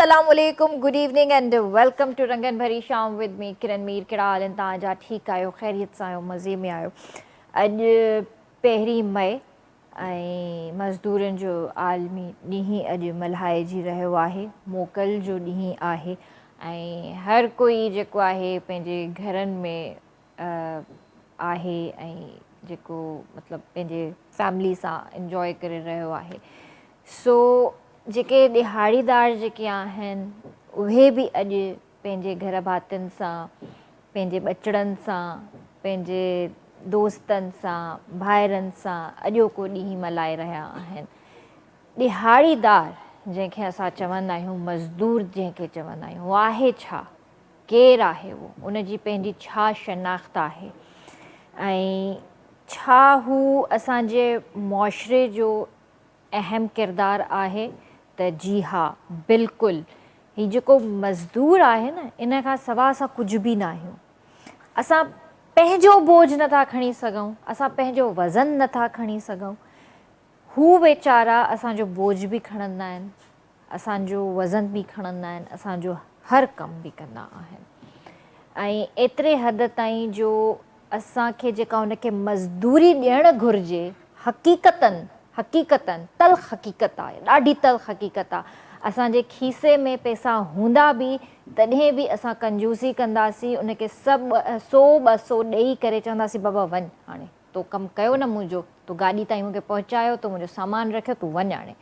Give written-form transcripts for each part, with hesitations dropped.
السلام عليڪم good evening and welcome to رنگن ڀري شام ود مي ڪرن مير. ڪهڙا حال آهن توهان جا؟ ٺيڪ آهيو، خيريت سان آهيو، مزي ۾ آهيو؟ اڄ پهرين مئي ۽ مزدورن جو عالمي ڏينهن اڄ ملهائجي رهيو آهي. موڪل جو ڏينهن آهي ۽ هر ڪوئي جيڪو آهي پنهنجي گهرن ۾ آهي ۽ جيڪو مطلب پنهنجي فيملي سان انجوائي ڪري رهيو آهي. سو جيڪي ڏهاڙيدار جيڪي آهن اهي به اڄ پنهنجي گهر ڀاتين سان، پنهنجي ٻچڙن سان، پنهنجي دوستن سان، ڀائرن سان اڄوڪو ڏينهن ملهائي رهيا آهن. ڏهاڙيدار جنهن کي اسان چوندا آهيون، مزدور جنهن کي چوندا آهيون، اهو آهي ڇا؟ ڪير آهي اهو؟ ان جي پنهنجي ڇا شناخت آهي ۽ ڇا هو اسان جي معاشري جو اهم ڪردار آهي؟ ته جي ها بلڪل، هي جيڪو مزدور آهي نه ان کان سوا اسان ڪجهه به ناهيون. اسان پنهنجو بوجهه نٿا کڻي سگهون، اسان پنهنجو وزن نٿا کڻي سگهون، هو ويچارا اسان جو بوجهه به کڻندا آهن، اسان جو وزن به کڻندا آهن، اسان جو هر ڪم به ڪندا آهن ۽ ايتري حد تائين جو اسان کي جيڪا ان کي مزدوري ڏيڻ گهرجي، حقيقتن حقيقتن تلخ حقيقت آهي، ڏاڍي تلخ حقيقت آهي، اسان جي کيسي ۾ پئسا هوندا به تڏهن به اسان ڪنجوسي ڪنداسين، ان کي سڀ سو 200 ڏئي ڪري چونداسين بابا وڃ هاڻي تو ڪم ڪيو نه منهنجو، تو گاڏي تائين مون کي پهچايو، تو منهنجو سامان رکيو، تون وڃ هاڻي.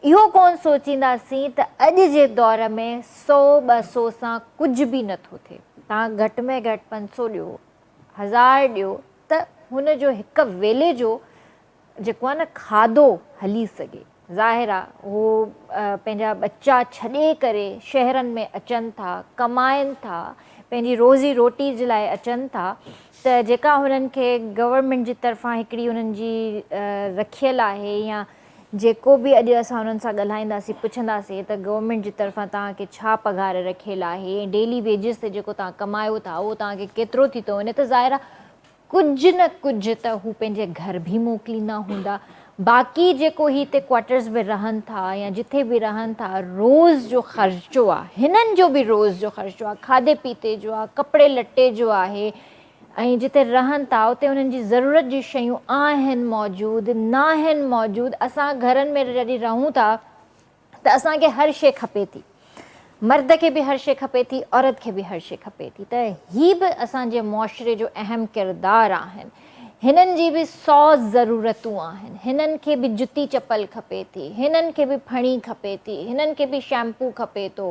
اهو ڪونه سوچينداسين ته اڄ جي دور ۾ سو 200 سان ڪجهه به نه ٿو ٿئي. توهان گهٽ ۾ گهٽ 500 ڏيو، 1000 ڏيو ته هن جو هڪ ويلي جو جيڪو آهي نه کاڌو هلي سگهي. ظاهر آهي هو پنهنجا ٻچا ڇڏي ڪري شهرن ۾ اچن ٿا، ڪمائن ٿا، پنهنجي روزي روٽي جي لاء اچن ٿا ته جيڪا هنن کي گورنمينٽ جي طرفان هڪڙي هنن جي رکيل آهي يا جيڪو به اڄ اسان انهن سان ڳالهائينداسين پڇنداسين ته گورنمينٽ جي طرفان توهان کي ڇا پگهار رکيل آهي ۽ ڊيلي ويجز تي جيڪو توهان ڪمايو ٿا اهو توهان کي ڪيترو ٿي ٿو وڃي ته ظاهر آهي ڪجهه نه ڪجهه ته هو پنهنجي گهر به موڪليندا هوندا. باقي جيڪو هي هتي ڪوارٽرز ۾ رهن ٿا يا جٿي به رهن ٿا روز جو خرچو آ، هنن جو به روز جو خرچو آ، کاڌي پيتي جو آ، ڪپڙي لٽي جو آهي ۽ جتي رهن ٿا اتي انهن جي ضرورت جون شيون آهن موجود ناهن موجود. اسان گهرن ۾ جڏهن رهون ٿا ته اسان کي هر شيء کپي ٿي. مرد کي به هر شيء کپي ٿي، عورت کي به هر شيء کپي ٿي ته هي به اسان جي معاشري جو اهم ڪردار آهن. هنن جي به سو ضرورتون آهن. هنن کي به جتي چپل کپي ٿي، هنن کي به ڦڻي کپي ٿي، هنن کي به شيمپو کپي ٿو،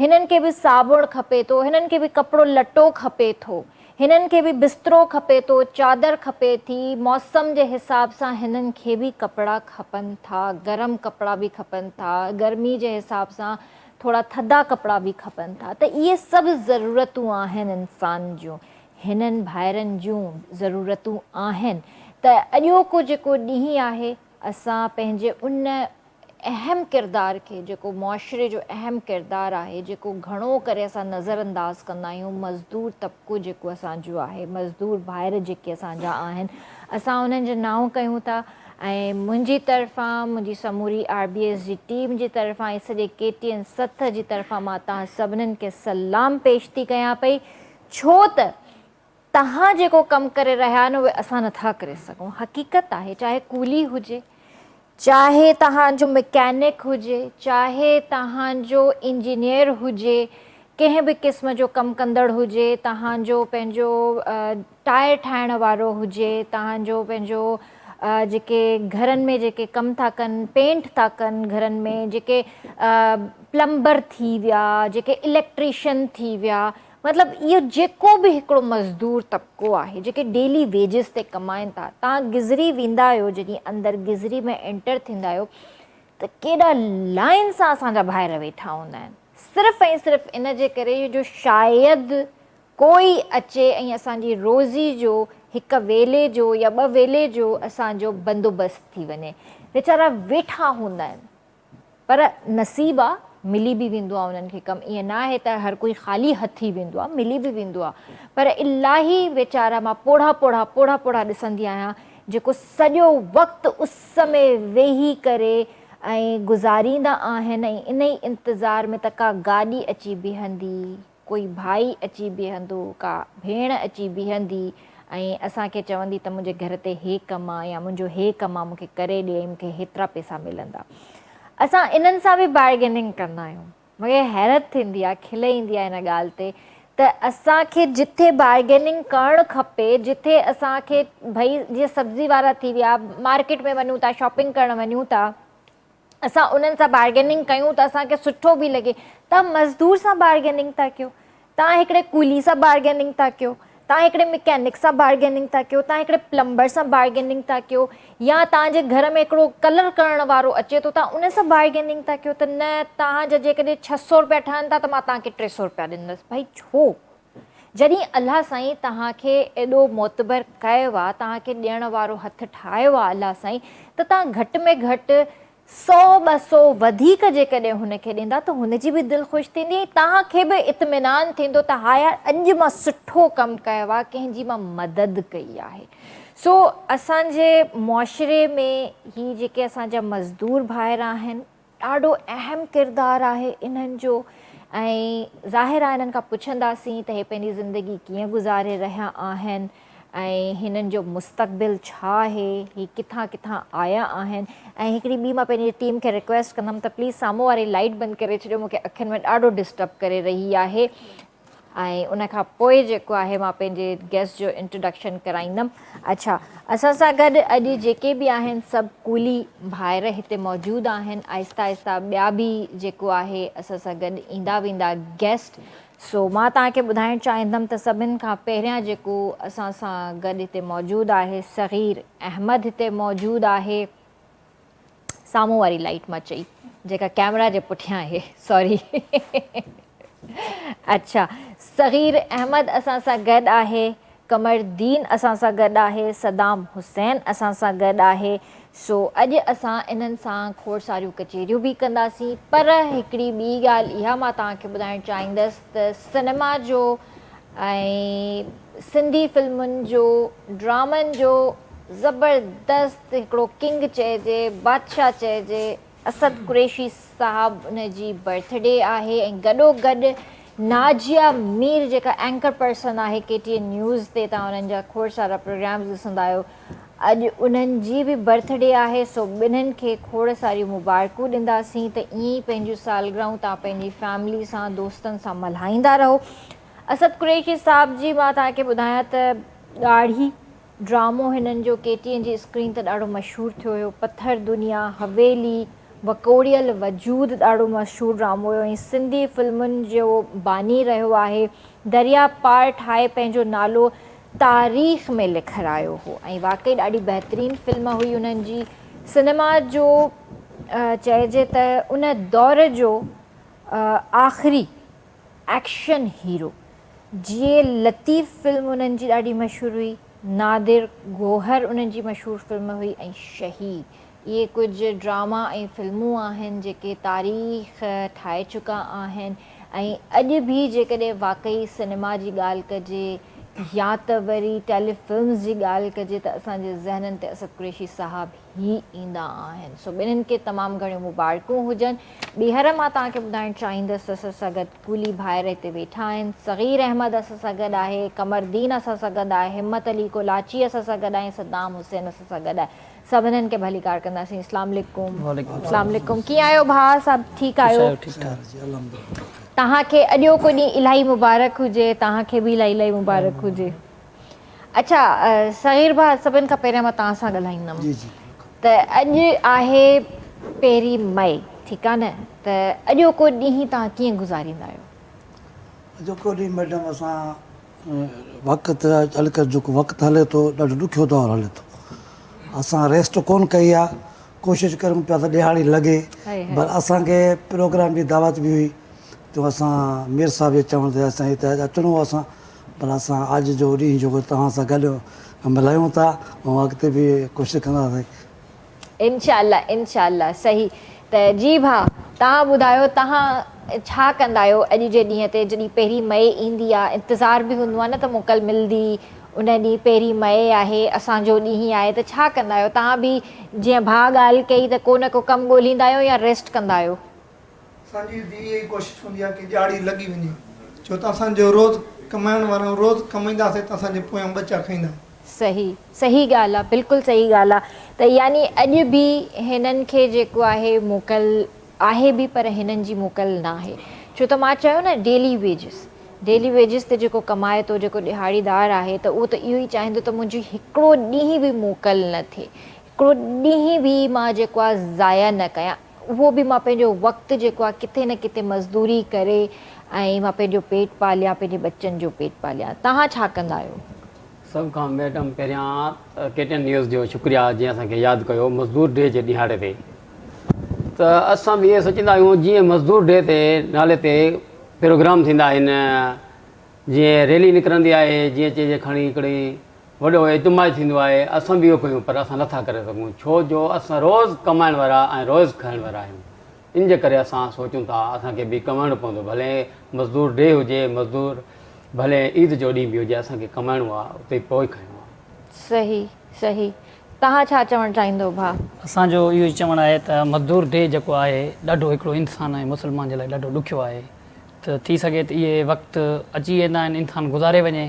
هنن کي به صابڻ کپي ٿو، هنن کي به ڪپڙو لٽو کپي ٿو. هنن کي به بسترو کپي ٿو، چادر کپي ٿي، موسم جي حساب سان هنن کي به ڪپڙا کپن ٿا، گرم ڪپڙا به کپن ٿا، گرمي جي حساب سان ٿورا ٿڌا ڪپڙا به کپن ٿا ته اهي سڀ ضرورتون آهن انسان جون، هنن ڀائرن جون ضرورتون آهن ته اڄوڪو جيڪو ڏينهن آهي اسان پنهنجي ان اهم ڪردار کي جيڪو معاشري جو اهم ڪردار آهي جيڪو گهڻو ڪري اسان نظر انداز ڪندا آهيون مزدور طبقو جيڪو اسان جو آهي مزدور ڀائر جيڪي اسان جا آهن اسان انهن جو نانء ڪيون ٿا ۽ منهنجي طرفان منهنجي سموري آر بي ايس جي ٽيم جي طرفان ۽ سڄي ڪي ٽي اين سٿ جي طرفان مان توهان سڀنن کي سلام پيش ٿي ڪيان پئي ڇو ته توهان جيڪو ڪم ڪري رهيا آهن اهي اسان نٿا ڪري سگهون. حقيقت آهي چاهي ڪولي هجي، چاهي توهان جو مڪينڪ هجي، چاهي توهان جو انجنيئر هجي، ڪنهن به قسم جو ڪم ڪندڙ هجي، توهان جو پنهنجو ٽائر ٺاهڻ وارو هجي، توهان جو پنهنجو جيڪي گهرن ۾ جيڪي ڪم ٿا ڪن، پينٽ ٿا ڪن گهرن ۾ جيڪي پلمبر ٿي ويا، جيڪي اليڪٽريشن ٿي ويا، مطلب اهو جيڪو به هڪڙو مزدور طبقو آهي جيڪي ڊيلي ويجز تي ڪمائن ٿا، توهان گذري ويندا آهيو جڏهن اندر گذري ۾ انٽر ٿيندا آهيو ته ڪيڏا لائن سان اسان جا ڀائر ويٺا هوندا آهن صرف ۽ صرف ان جي ڪري جو شايد ڪوئي اچي ۽ اسان جي روزي جو هڪ ويلي جو يا ٻه ويلي جو اسان جو بندوبست ٿي وڃي. ويچارا ويٺا هوندا آهن. پر نصيب آ ملي به ويندو آ انهن کي ڪم ائين نه آهي ته هر ڪوئي خالي هٿ ٿي ويندو آ ملي به ويندو آ پر الاهي ويچارا مان پوڙها پوڙها پوڙها پوڙها ڏسندي آهيان جيڪو سڄو وقت اس ۾ ويهي ڪري ۽ گذاريندا آهن ۽ انهي انتظار ۾ ته ڪا گاڏي اچي بيهندي، ڪوئي ڀائي اچي بيهندو، ڪا ڀيڻ اچي بيهندي ۽ اسان کي چوندي ته منهنجي گهر تي هي ڪم آ يا منهنجو هي ڪم آ مون کي ڪري ڏي ۽ مون کي هيترا پئسا ملندا. اسان انهن سان به بارگيننگ ڪندا آهيون. مون کي حيرت ٿيندي آ، کل ايندي آ ان ڳالهه تي ته اسان کي جٿي بارگيننگ ڪرڻ کپي، جٿي اسان کي ڀئي جيئن سبزي وارا ٿي ويا، مارڪيٽ ۾ وڃون ٿا، شاپنگ ڪرڻ وڃون ٿا، اسان انهن سان بارگيننگ ڪيون ته اسان کي سٺو به لڳي، توهان مزدور سان بارگيننگ ٿا ڪيو، توهان هڪڙي ڪولي سان بارگيننگ ٿا ڪيو، توهان هڪڙي مڪينڪ سان بارگيننگ ٿا ڪيو، توهان هڪڙي پلمبر سان بارگيننگ ٿا ڪيو يا توهان جي گهر ۾ هڪڙو ڪلر ڪرڻ وارو اچي ٿو توهان ان سان بارگيننگ ٿا ڪيو ته نه توهان جا جيڪڏهن 600 رپيا ٺهن ٿا ته مان توهان کي 300 رپيا ڏيندس. ڀائي ڇو؟ جڏهن الله سائين توهان کي ايڏو معتبر ڪيو آ، توهان کي ڏيڻ وارو هٿ ٺاهيو آ الله سائين ته توهان گهٽ ۾ گهٽ سئو ٻه سئو وڌيڪ جيڪڏهن هن کي ڏيندا ته هن جي به دل خوش ٿيندي ۽ توهان کي به اطمينان ٿيندو ته ها يار اڄ مان سٺو ڪم ڪيو آهي ڪنهن جي مان مدد ڪئي آهي. سو اسان جي معاشري ۾ هي جيڪي اسان جا مزدور ڀائر آهن ڏاڍو اهم ڪردار آهي انهن جو ۽ ظاهر آهي انهن کان پڇنداسين ته هي پنهنجي زندگي ڪيئن گذاري رهيا آهن ۽ هنن جو مستقبل ڇا آهي، هي ڪٿان ڪٿان آيا آهن ۽ هڪڙي ٻي مان پنهنجي ٽيم کي رڪويسٽ ڪندم ته پليز سامهون واري لائيٽ بند ڪري ڇڏيو مونکي اکين ۾ ڏاڍو ڊسٽرب ڪري رهي آهي ۽ ان کان پوء جيڪو آهي مان پنهنجي گيسٽ جو انٽروڊڪشن ڪرائيندم. اڇا اسان سان گڏ اڄ جيڪي به آهن سڀ ڪولي ڀائر هتي موجود آهن آهسته آهسته ٻيا به جيڪو آهي اسان سان گڏ ايندا ويندا گيسٽ سو مان توهان کي ٻڌائڻ چاهيندم ته سڀن کان پهريان جيڪو اسان سان گڏ هتي موجود آهي صغير احمد هتي موجود آهي سامهون واري لائيٽ مان چئي جيڪا ڪيمرا جي پٺيان آهي سوري اڇا صغير احمد اسان سان گڏ آهي قمر دين اسان سان گڏ آهي، صدام حسين اسان سان گڏ آهي، سو اڄ اسان انهن سان کوڙ ساريون ڪچهريون به ڪنداسين، پر هڪڙي ٻي ڳالهه اها مان توهان کي ٻڌائڻ چاهيندس ته سئنيما جو ۽ سنڌي فلمن جو ڊرامن جو زبردست هڪڙو ڪنگ چئجي، بادشاهه چئجي، اسد قريشي صاحب ان جي برٿ ڊي آهي ۽ گڏو گڏ ناجيه مير جيڪا اينڪر پرسن آهي ڪي ٽي اين نيوز تي توهان انهن جا کوڙ سارا پروگرامز ڏسندا آهيو اڄ انهن جي به برٿ ڊي آهي سو ٻنهن کي کوڙ ساريون مبارڪون ڏينداسين ته ائين ئي پنهنجون سالگرهون توهان پنهنجي فيملي سان دوستن سان ملهائيندا رهو اسد قريشي صاحب جي مان توهان کي ٻڌايان ته ڳاڙهي ڊرامو هنن جو ڪي ٽي اين جي اسڪرين تي ڏاڍو مشهور ٿيو هيو. پٿر دنيا، حويلي، وڪوڙيل وجود ڏاڍو مشهور ڊرامو هيو ۽ سنڌي فلمن جو باني رهيو آهي. دريا پار ٺاهي پنهنجو نالو تاريخ ۾ لکرايو هو ۽ واقعي ڏاڍي بهترين فلم هئي انهن جي. سئنيما جو چئجي ته ان دور جو آخري ايڪشن هيرو جيئي لطيف فلم انهن جي ڏاڍي مشهور هئي، نادر گوهر انهن جي مشهور فلم هئي ۽ شهيد اهي ڪجهه ڊراما ۽ فلمون آهن جيڪي تاريخ ٺاهي چڪا آهن ۽ اڄ به جيڪڏهن واقعي سئنيما جي ڳالهه ڪجي يا ته وري ٽيلي فلمز جي ڳالهه ڪجي ته اسان جي ذهنن تي اسد قريشي صاحب ئي ايندا آهن سو ٻنهين کي تمام گهڻيون مبارڪون هجن. ٻيهر مان توهان کي ٻڌائڻ چاهيندس ته اسان سان گڏ ڪولي ڀائر هتي ويٺا آهن، صغير احمد اسان سان گڏ آهي، قمر دين اسان سان گڏ آهي، همت علي ڪولاچي اسان سان گڏ آهي ۽ صدام حسين اسان سان گڏ آهي. سڀنن کي ڀليڪار ڪنداسين. اسلام عليڪم. اسلام عليڪم. ڪيئن آهيو ڀاء صاحب ٺيڪ آهيو؟ توهان کي اڄوڪو ڏينهن الاهي مبارڪ هجي. توهان کي به الاهي الاهي مبارڪ هجي. اڇا صغير ڀاء سڀن کان پهريان مان توهان سان ڳالهائيندم جي جي ته اڄ آهي پهرين مئي ٺيڪ آ نه ته اڄوڪو ڏينهن توهان ڪيئن گذاريندا آهيو؟ اڄوڪو ڏينهن ميڊم اسان وقت اڄڪلهه جيڪو وقت هلي ٿو ڏاڍو ڏکيو دور هلي ٿو اسان ريسٽ ڪون ڪئي آ ڪوشش ڪريون پيا ته ڏهاڙي لڳي پر اسان کي پروگرام جي دعوت به هئي ته اسان مير صاحب جي چوڻ تي اسان هتي اچ اچڻو هو اسان پر اسان اڄ جو ڏينهن جيڪو توهان سان گڏ ملهايون ٿا ۽ اڳتي به ڪوشش ڪنداسين. انشاء الله انشاء الله صحيح ته جي ڀاء توهان ٻڌايو توهان ڇا ڪندا آهيو اڄ جي ڏينهن تي جڏهن پهرين مئي ايندي آ انتظار به هوندو آ نه ته موڪل ملدي ان ڏينهن پهرين مئي آهي اسان جو ڏينهن آهي ته ڇا ڪندا آهيو توهان به جيئن ڀاء ڳالهه ڪئي ته ڪو نه ڪو ڪم ڳولهيندا آهيو يا ريسٽ ڪندا آهيو؟ اسان جي به اها ئي ڪوشش هوندي آهي ڪي ڏهاڙي لڳي وڃي ڇو ته اسان جو روز ڪمائڻ وارا آهيون روز ڪمائينداسين ته اسان جي پويان ٻچا کائيندا. صحيح صحيح ڳالهه آ بلڪل صحيح ڳالهه آ ته يعني اڄ به هنن کي جيڪو آهي موڪل آهي به پر هنن جي موڪل ناهي ڇو ته مان چيو نه ڊيلي ويجز ڊيلي ويجز تي جيڪو ڪمائي ٿو جيڪو ڏهاڙيدار آهي ته اهو ته اهو ئي چاهيندو ته منهنجي هڪڙو ڏينهن به موڪل نه ٿئي هڪڙو ڏينهن به مان جيڪو آ ضايع نه ڪيان اهو به مان پنهنجو وقت جيڪو آ ڪٿي نه ڪٿي مزدوري ڪري ۽ مان پنهنجو پيٽ پاليان پنهنجي ٻچن جو پيٽ پاليان توهان ڇا ڪندا آهيو؟ سڀ کان ميڊم پهريان ته ڪي ٽي اين نيوز جو شڪريه جنهن اسان کي ياد ڪيو مزدور ڊي جي ڏهاڙي تي ته اسان به ائين سوچيندا آهيون جيئن مزدور ڊي تي نالي تي پروگرام ٿيندا آهن جيئن ريلي نڪرندي آهي جيئن چئجي کڻي هڪڙي وڏو اجتماع ٿيندو آهي اسان به اهو ڪيون پر اسان نٿا ڪري سگهون ڇو جو اسان روز ڪمائڻ وارا ۽ روز کائڻ وارا آهيون ان جي ڪري اسان سوچون ٿا اسان کي به ڪمائڻو پوندو ڀلي مزدور ڊي هجي مزدور ڀلي عيد جو ڏينهن به هجي اسان کي ڪمائڻو آهي اتي پوء کائڻو آهي. صحيح صحيح توهان ڇا چوڻ چاهيندو ڀاء. اسان جو اهو ئي چوڻ آهي ته مزدور ڊي جيڪو آهي ڏاڍو هڪڙو انسان ۽ مسلمان جي لاء ڏاڍو ڏکيو آهي ته ٿي سگهي ته اهي وقت اچي ويندا آهن انسان گذاري وڃي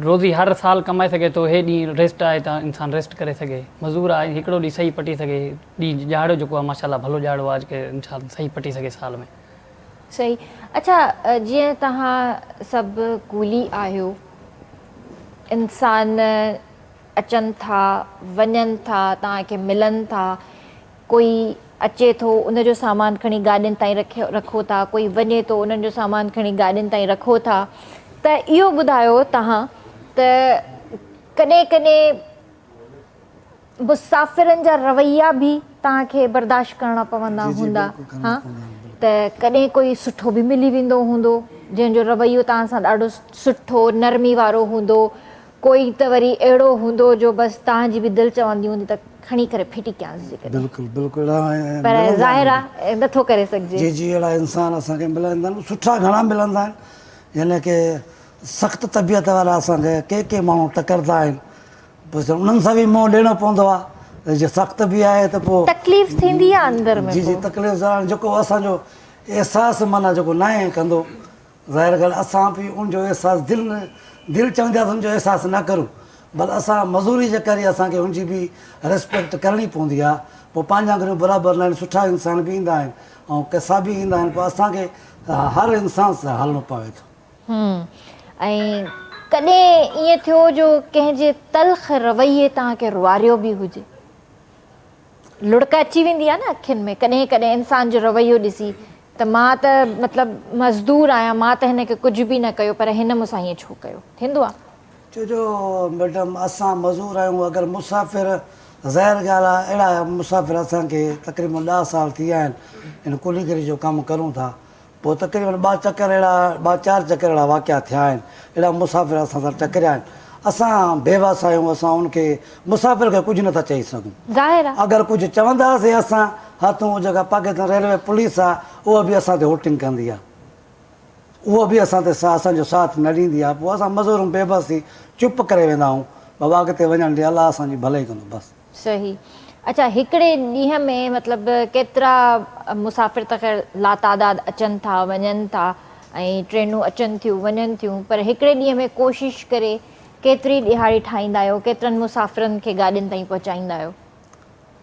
روزي هر سال ڪمائي سگهي ٿو هي ڏينهن ريسٽ آهي ته انسان ريسٽ ڪري سگهي مزور آهي هڪڙو ڏينهن صحيح پٽي سگهي ڏينهن ڄاڙو جيڪو آهي ماشاء الله ڀلو ڄاڙو آهي جيڪي انسان صحيح پٽي سگهي سال ۾. صحيح اڇا جيئن توهان سڀ ڪولي آهيو انسان اچن ٿا وڃن ٿا توهان کي ملن ٿا ڪوئي اچي ٿو ان جو سامان کڻي گاڏين تائين رکو ٿا ڪوئي وڃي ٿو انهن جو سامان کڻي گاڏين تائين رکو ٿا ته اهو ٻڌايو توهان ته ڪڏهن ڪڏهن مسافرن جا رويا به توهان کي برداشت ڪرڻا پوندا هوندا ها ته ڪڏهن ڪوئي سٺو به ملي ويندو هوندو جنهن جو رويو توهان سان ڏاڍو سٺو نرمي وارو هوندو ڪوئي ته وري اهڙو هوندو جو بس توهان جي به دل چوندي هوندي ته کڻي ڪري ڦٽي ڪيانس جيڪڏهن. بلڪل بلڪل اهڙا پر ظاهر آ نٿو ڪري سگهجي. جي جي اهڙا انسان اسان کي ملندا آهن سٺا گهڻا ملندا آهن يعني ڪي سخت طبيعت وارا اسان کي ڪي ڪي ماڻهو ٽڪردا آهن بس انهن سان به منهن ڏيڻو پوندو آ جي سخت به آهي ته پوء تڪليف ٿيندي آ اندر ۾ جي جي تڪليف ظاهر جيڪو اسان جو احساس معنيٰ جيڪو ناهي ڪندو ظاهر ڳالهه اسان به ان جو احساس دل دل چوندي آهي ته ان جو احساس نه ڪرون بل اسان مزوري جي ڪري اسان کي ان جي به ريسپيڪٽ ڪرڻي پوندي آهي پوء پنهنجا گهريون برابر نه آهن سٺا انسان به ايندا آهن ۽ ڪسا به ايندا آهن پوء اسان کي هر انسان سان هلڻو پوي ٿو. هم ۽ ڪڏهن ائين ٿيو جو ڪنهن جي تلخ رويي توهان کي روئاريو به هجي؟ لڙڪ اچي ويندي آهي نه اکين ۾ ڪڏهن ڪڏهن انسان جو رويو ڏسي ته مان ته مطلب مزدور آهيان مان ته هن کي ڪجهه به نه ڪيو پر هن مون سان ائين ڇو ڪيو ٿيندو آهي. ڇو جو ميڊم اسان مزور آهيون اگر مسافر ظاهر ڳالهه آهي اهڙا مسافر اسان کي تقريبن ڏهه سال ٿي ويا آهن ان ڪوليگري جو ڪم ڪرون ٿا پوء تقريبن ٻه چڪر اهڙا ٻه چار چڪر اهڙا واقعا ٿيا آهن اهڙا مسافر اسان سان ٽڪريا آهن اسان بيوس آهيون اسان ان کي مسافر کي ڪجهه نٿا چئي سگهون ظاهر آ. اگر ڪجهه چونداسين اسان هٿون جيڪا پاڪستان ريلوي پوليس آ اها به اسان تي هوٽنگ ڪندي آ اها به اسان تي اسان جو ساٿ نه ڏيندي آ پوء اسان مزورون بيبس ٿي چپ ڪري ويندا آهيون بابا اڳتي وڃڻ ڏي الله اسان جي ڀلائي ڪندو بس. صحيح اڇا هڪڙي ڏينهن ۾ مطلب ڪيترا مسافر ته خير لاتعداد اچن ٿا وڃن ٿا ۽ ٽرينون اچن ٿيون وڃن ٿيون پر هڪڙي ڏينهن ۾ ڪوشش ڪري ڪيتري ڏهاڙي ٺاهيندا آهيو ڪيترن مسافرن کي گاڏين تائين پهچائيندا آهيو؟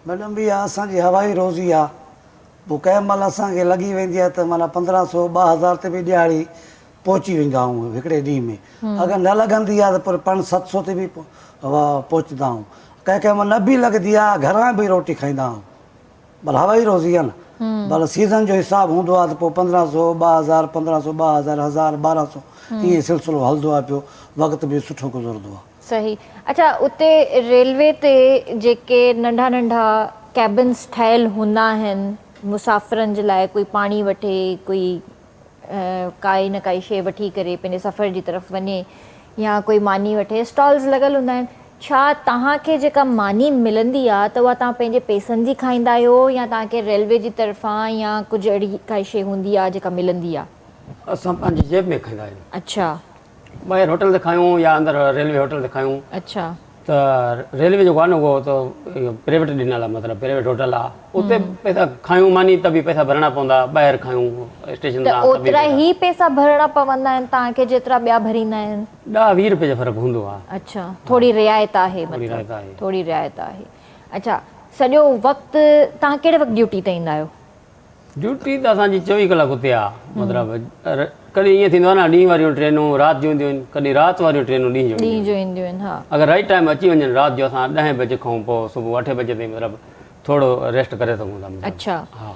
ميڊم اها اسان جي هوائي روزي آ پوء ڪنهن مهل اسان کي لڳي ويندي آ ته معنيٰ 1500 2000 تي به ڏهاڙي پهچي ويندا آهيون هڪڙي ڏينهن ۾ اگر نه لڳندي آهي ته پوء پنج 700 تي به پهچندا آهيون ڪنهن ڪنهن مهل نه به لڳندي آهي گهران به روٽي کائيندا آهيون بل هوائي روزي آهي نه بل سيزن جو حساب هوندو آهي ته پوء 1500 2000 1500 2000 1000 1200 ائين سلسلو هلندو آهي پيو وقت به سٺو گذرندو آهي. صحيح اڇا اتي ريلوي تي جيڪي ننڍا ننڍا ڪيبنس ٺهيل هوندا آهن مسافرن جي لاء ڪوئي پاڻي وٺي ڪوئي ڪائي نه ڪائي شيء وٺي ڪري پنهنجي سفر جي طرف وڃي يا ڪوئي ماني وٺي اسٽالز لڳل هوندا آهن ڇا توهان کي جيڪا ماني ملندي آ ته اها توهان پنهنجي پئسن جي کائيندا آهيو يا توهان کي ريلوي جي طرفان يا ڪجهه اهڙي ڪائي شيء هوندي آ جيڪا ملندي آ؟ اسان پنهنجي جيب ۾ کائيندا آهيون. اڇا. ٻاهر هوٽل تي کايون يا اندر ريلوي هوٽل تي کايون. اڇا. ته ريلوي جيڪو آهي نه اهو ته پرائيويٽ ڏنل آهي مطلب پرائيويٽ هوٽل آهي اتي پئسا کايون ماني ته به پئسا ڀرڻا پوندا ٻاهر کايون اسٽيشن تان ته اوترا ئي پئسا ڀرڻا پوندا آهن توهان کي جيترا ٻيا ڀريندا آهن. ڏهه ويهه روپيه جو فرق هوندو آهي. اڇا ٿوري رعايت آهي مطلب ٿوري رعايت آهي اڇا سڄو وقت توهان ڪهڙي وقت ڊيوٽي تي ايندا آهيو؟ ڊيوٽي ته اسان جي 24 ڪلاڪ اتي آ مطلب ڪڏهن ائين ٿيندو آ نه ڏينهن واريون ٽرينون رات جون اينديون آهن ڪڏهن رات واريون ٽرينون ڏينهن جون ڏينهن جون اينديون آهن ها اگر رائٽ ٽائيم اچي وڃن رات جو اسان ڏهين بجي کان پوء صبح اٺين بجي تائين مطلب ٿورو ريسٽ ڪري سگهون ٿا مطلب اڇا ها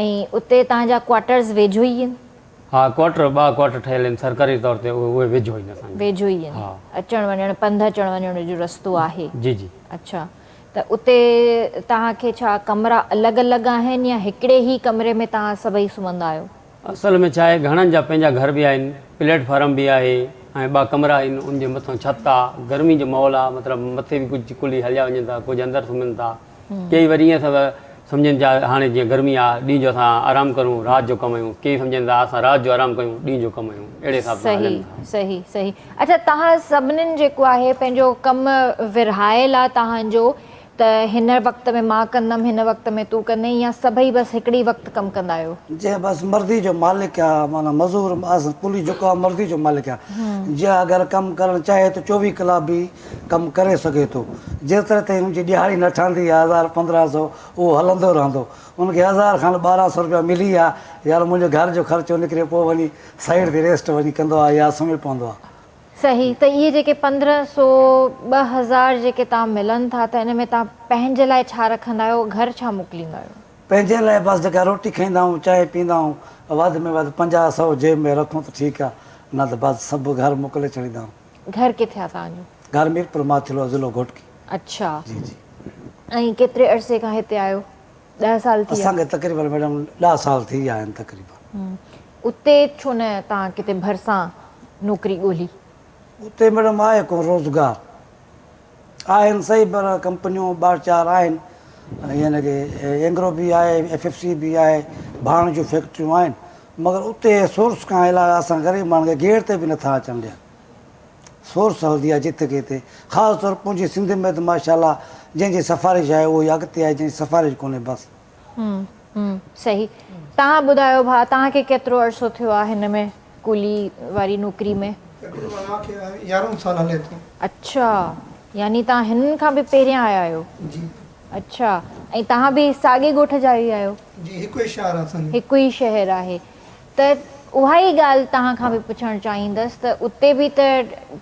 ۽ اتي توهان جا ڪوارٽرز ويجهو ئي آهن؟ ها ڪوارٽر ٻه ڪوارٽر ٺهيل آهن سرڪاري طور تي اهي ويجهو آهن اسان جي ويجهو ئي آهن ها اچڻ وڃڻ پنڌ اچڻ وڃڻ جو رستو آهي جي جي اڇا ته اتي توهان کي ڇا ڪمرا الڳ الڳ آهن يا هڪڙي ئي ڪمري ۾ توهان سڀئي سمهندا آهيو؟ اصل ۾ ڇا آهي گهڻن جا پنهنجا گهر به آهن، پليٽ فارم به آهي ۽ ٻه ڪمرا آهن ان جي مٿان ڇت آ، گرمي جو ماحول آ مطلب مٿي به ڪجهه ڪلي هليا وڃن ٿا ڪجهه اندر سمهن ٿا ڪي وري ائين سڀ سمجهن ٿا هاڻي جيئن گرمي آ ڏينهن جو اسان آرام ڪرون رات جو ڪمايون ڪي سمجهن ٿا اسان رات جو آرام ڪيون ڏينهن جو ڪمايون اهڙي حساب سان هلن ٿا. صحيح صحيح اڇا توهان سڀنين جيڪو آهي پنهنجو ڪم ورهايل آ توهان جو ته هن وقت ۾ مان ڪندم هن وقت ۾ تون ڪندين يا سڀئي بس هڪڙي وقت ڪم ڪندا آهيو؟ جنهن بس مرضي جو مالڪ آ معنيٰ مزور قلي جيڪو آ مرضي جو مالڪ آ جي اگر ڪم ڪرڻ چاهي ته 24 ڪلاڪ به ڪم ڪري سگهي ٿو جيتري تائين ان جي ڏهاڙي نه ٺهندي آ هزار 15 سو اهو هلندو رهندو ان کي هزار کان 12 سو روپيا ملي ويا يار منهنجو گهر جو خرچو نڪري پوء وڃي سائيڊ تي ريسٽ وڃي ڪندو آ يا سمهي پوندو آ. صحيح ته اهي جيڪي 15 سو 2000 جيڪي توهان ملن ٿا ته ان ۾ توهان پنهنجي لاء ڇا رکندا آهيو گهر ڇا موڪليندا آهيو؟ پنهنجي لاء بس جيڪا روٽي کائيندا آهيون چانهه پيئندا آهيون وڌ ۾ وڌ 50 سو جيب ۾ رکون ته ٺيڪ آ نه ته بس سڀ گهر موڪلي ڇڏيندا آهيون. گهر ڪٿي آ توهان جو؟ گهر ميرپور ماٿيلو ضلعو گهوٽڪي. اڇا جي جي. ۽ ڪيتري عرصي کان هتي آهيو؟ 10 سال ٿي ويا؟ اسان کي تقريبن ميڊم 10 سال ٿي ويا آهن تقريبن. اتي ڇو نه توهان ڪٿي ڀرسان نوڪري ڳولي؟ اتي ميڊم آهي ڪو روزگار آهن صحيح پر ڪمپنيون ٻه چار آهن يعني ڪي اينگرو به آهي ايف ايف سي به آهي ڀاڻ جون فيڪٽريون آهن مگر اتي سورس کان علاوه اسان غريب ماڻهن کي گيٽ تي به نٿا اچڻ ڏين سورس هلندي آهي جتي ڪٿي خاص طور پنهنجي سنڌ ۾ ته ماشاء الله جنهن جي سفارش آهي اهو ئي اڳتي آهي جنهن جي سفارش ڪونهي بس. صحيح توهان ٻڌايو ڀاء توهان کي ڪيترو عرصو ٿيو آهي هن ۾ ڪولي واري نوڪري ۾؟ تقريبن مان کي يارهون سال هلي ٿو. اڇا يعني توهان هنن کان به پهريان آيا آهيو. جي. اڇا ۽ توهان به ساڳي ڳوٺ جا ئي آهيو. جي هڪ ئي شهر آهي اسان جو. هڪ ئي شهر آهي ته اها ئي ڳالهه توهان کان به پڇڻ چاهيندس ته اتي به ته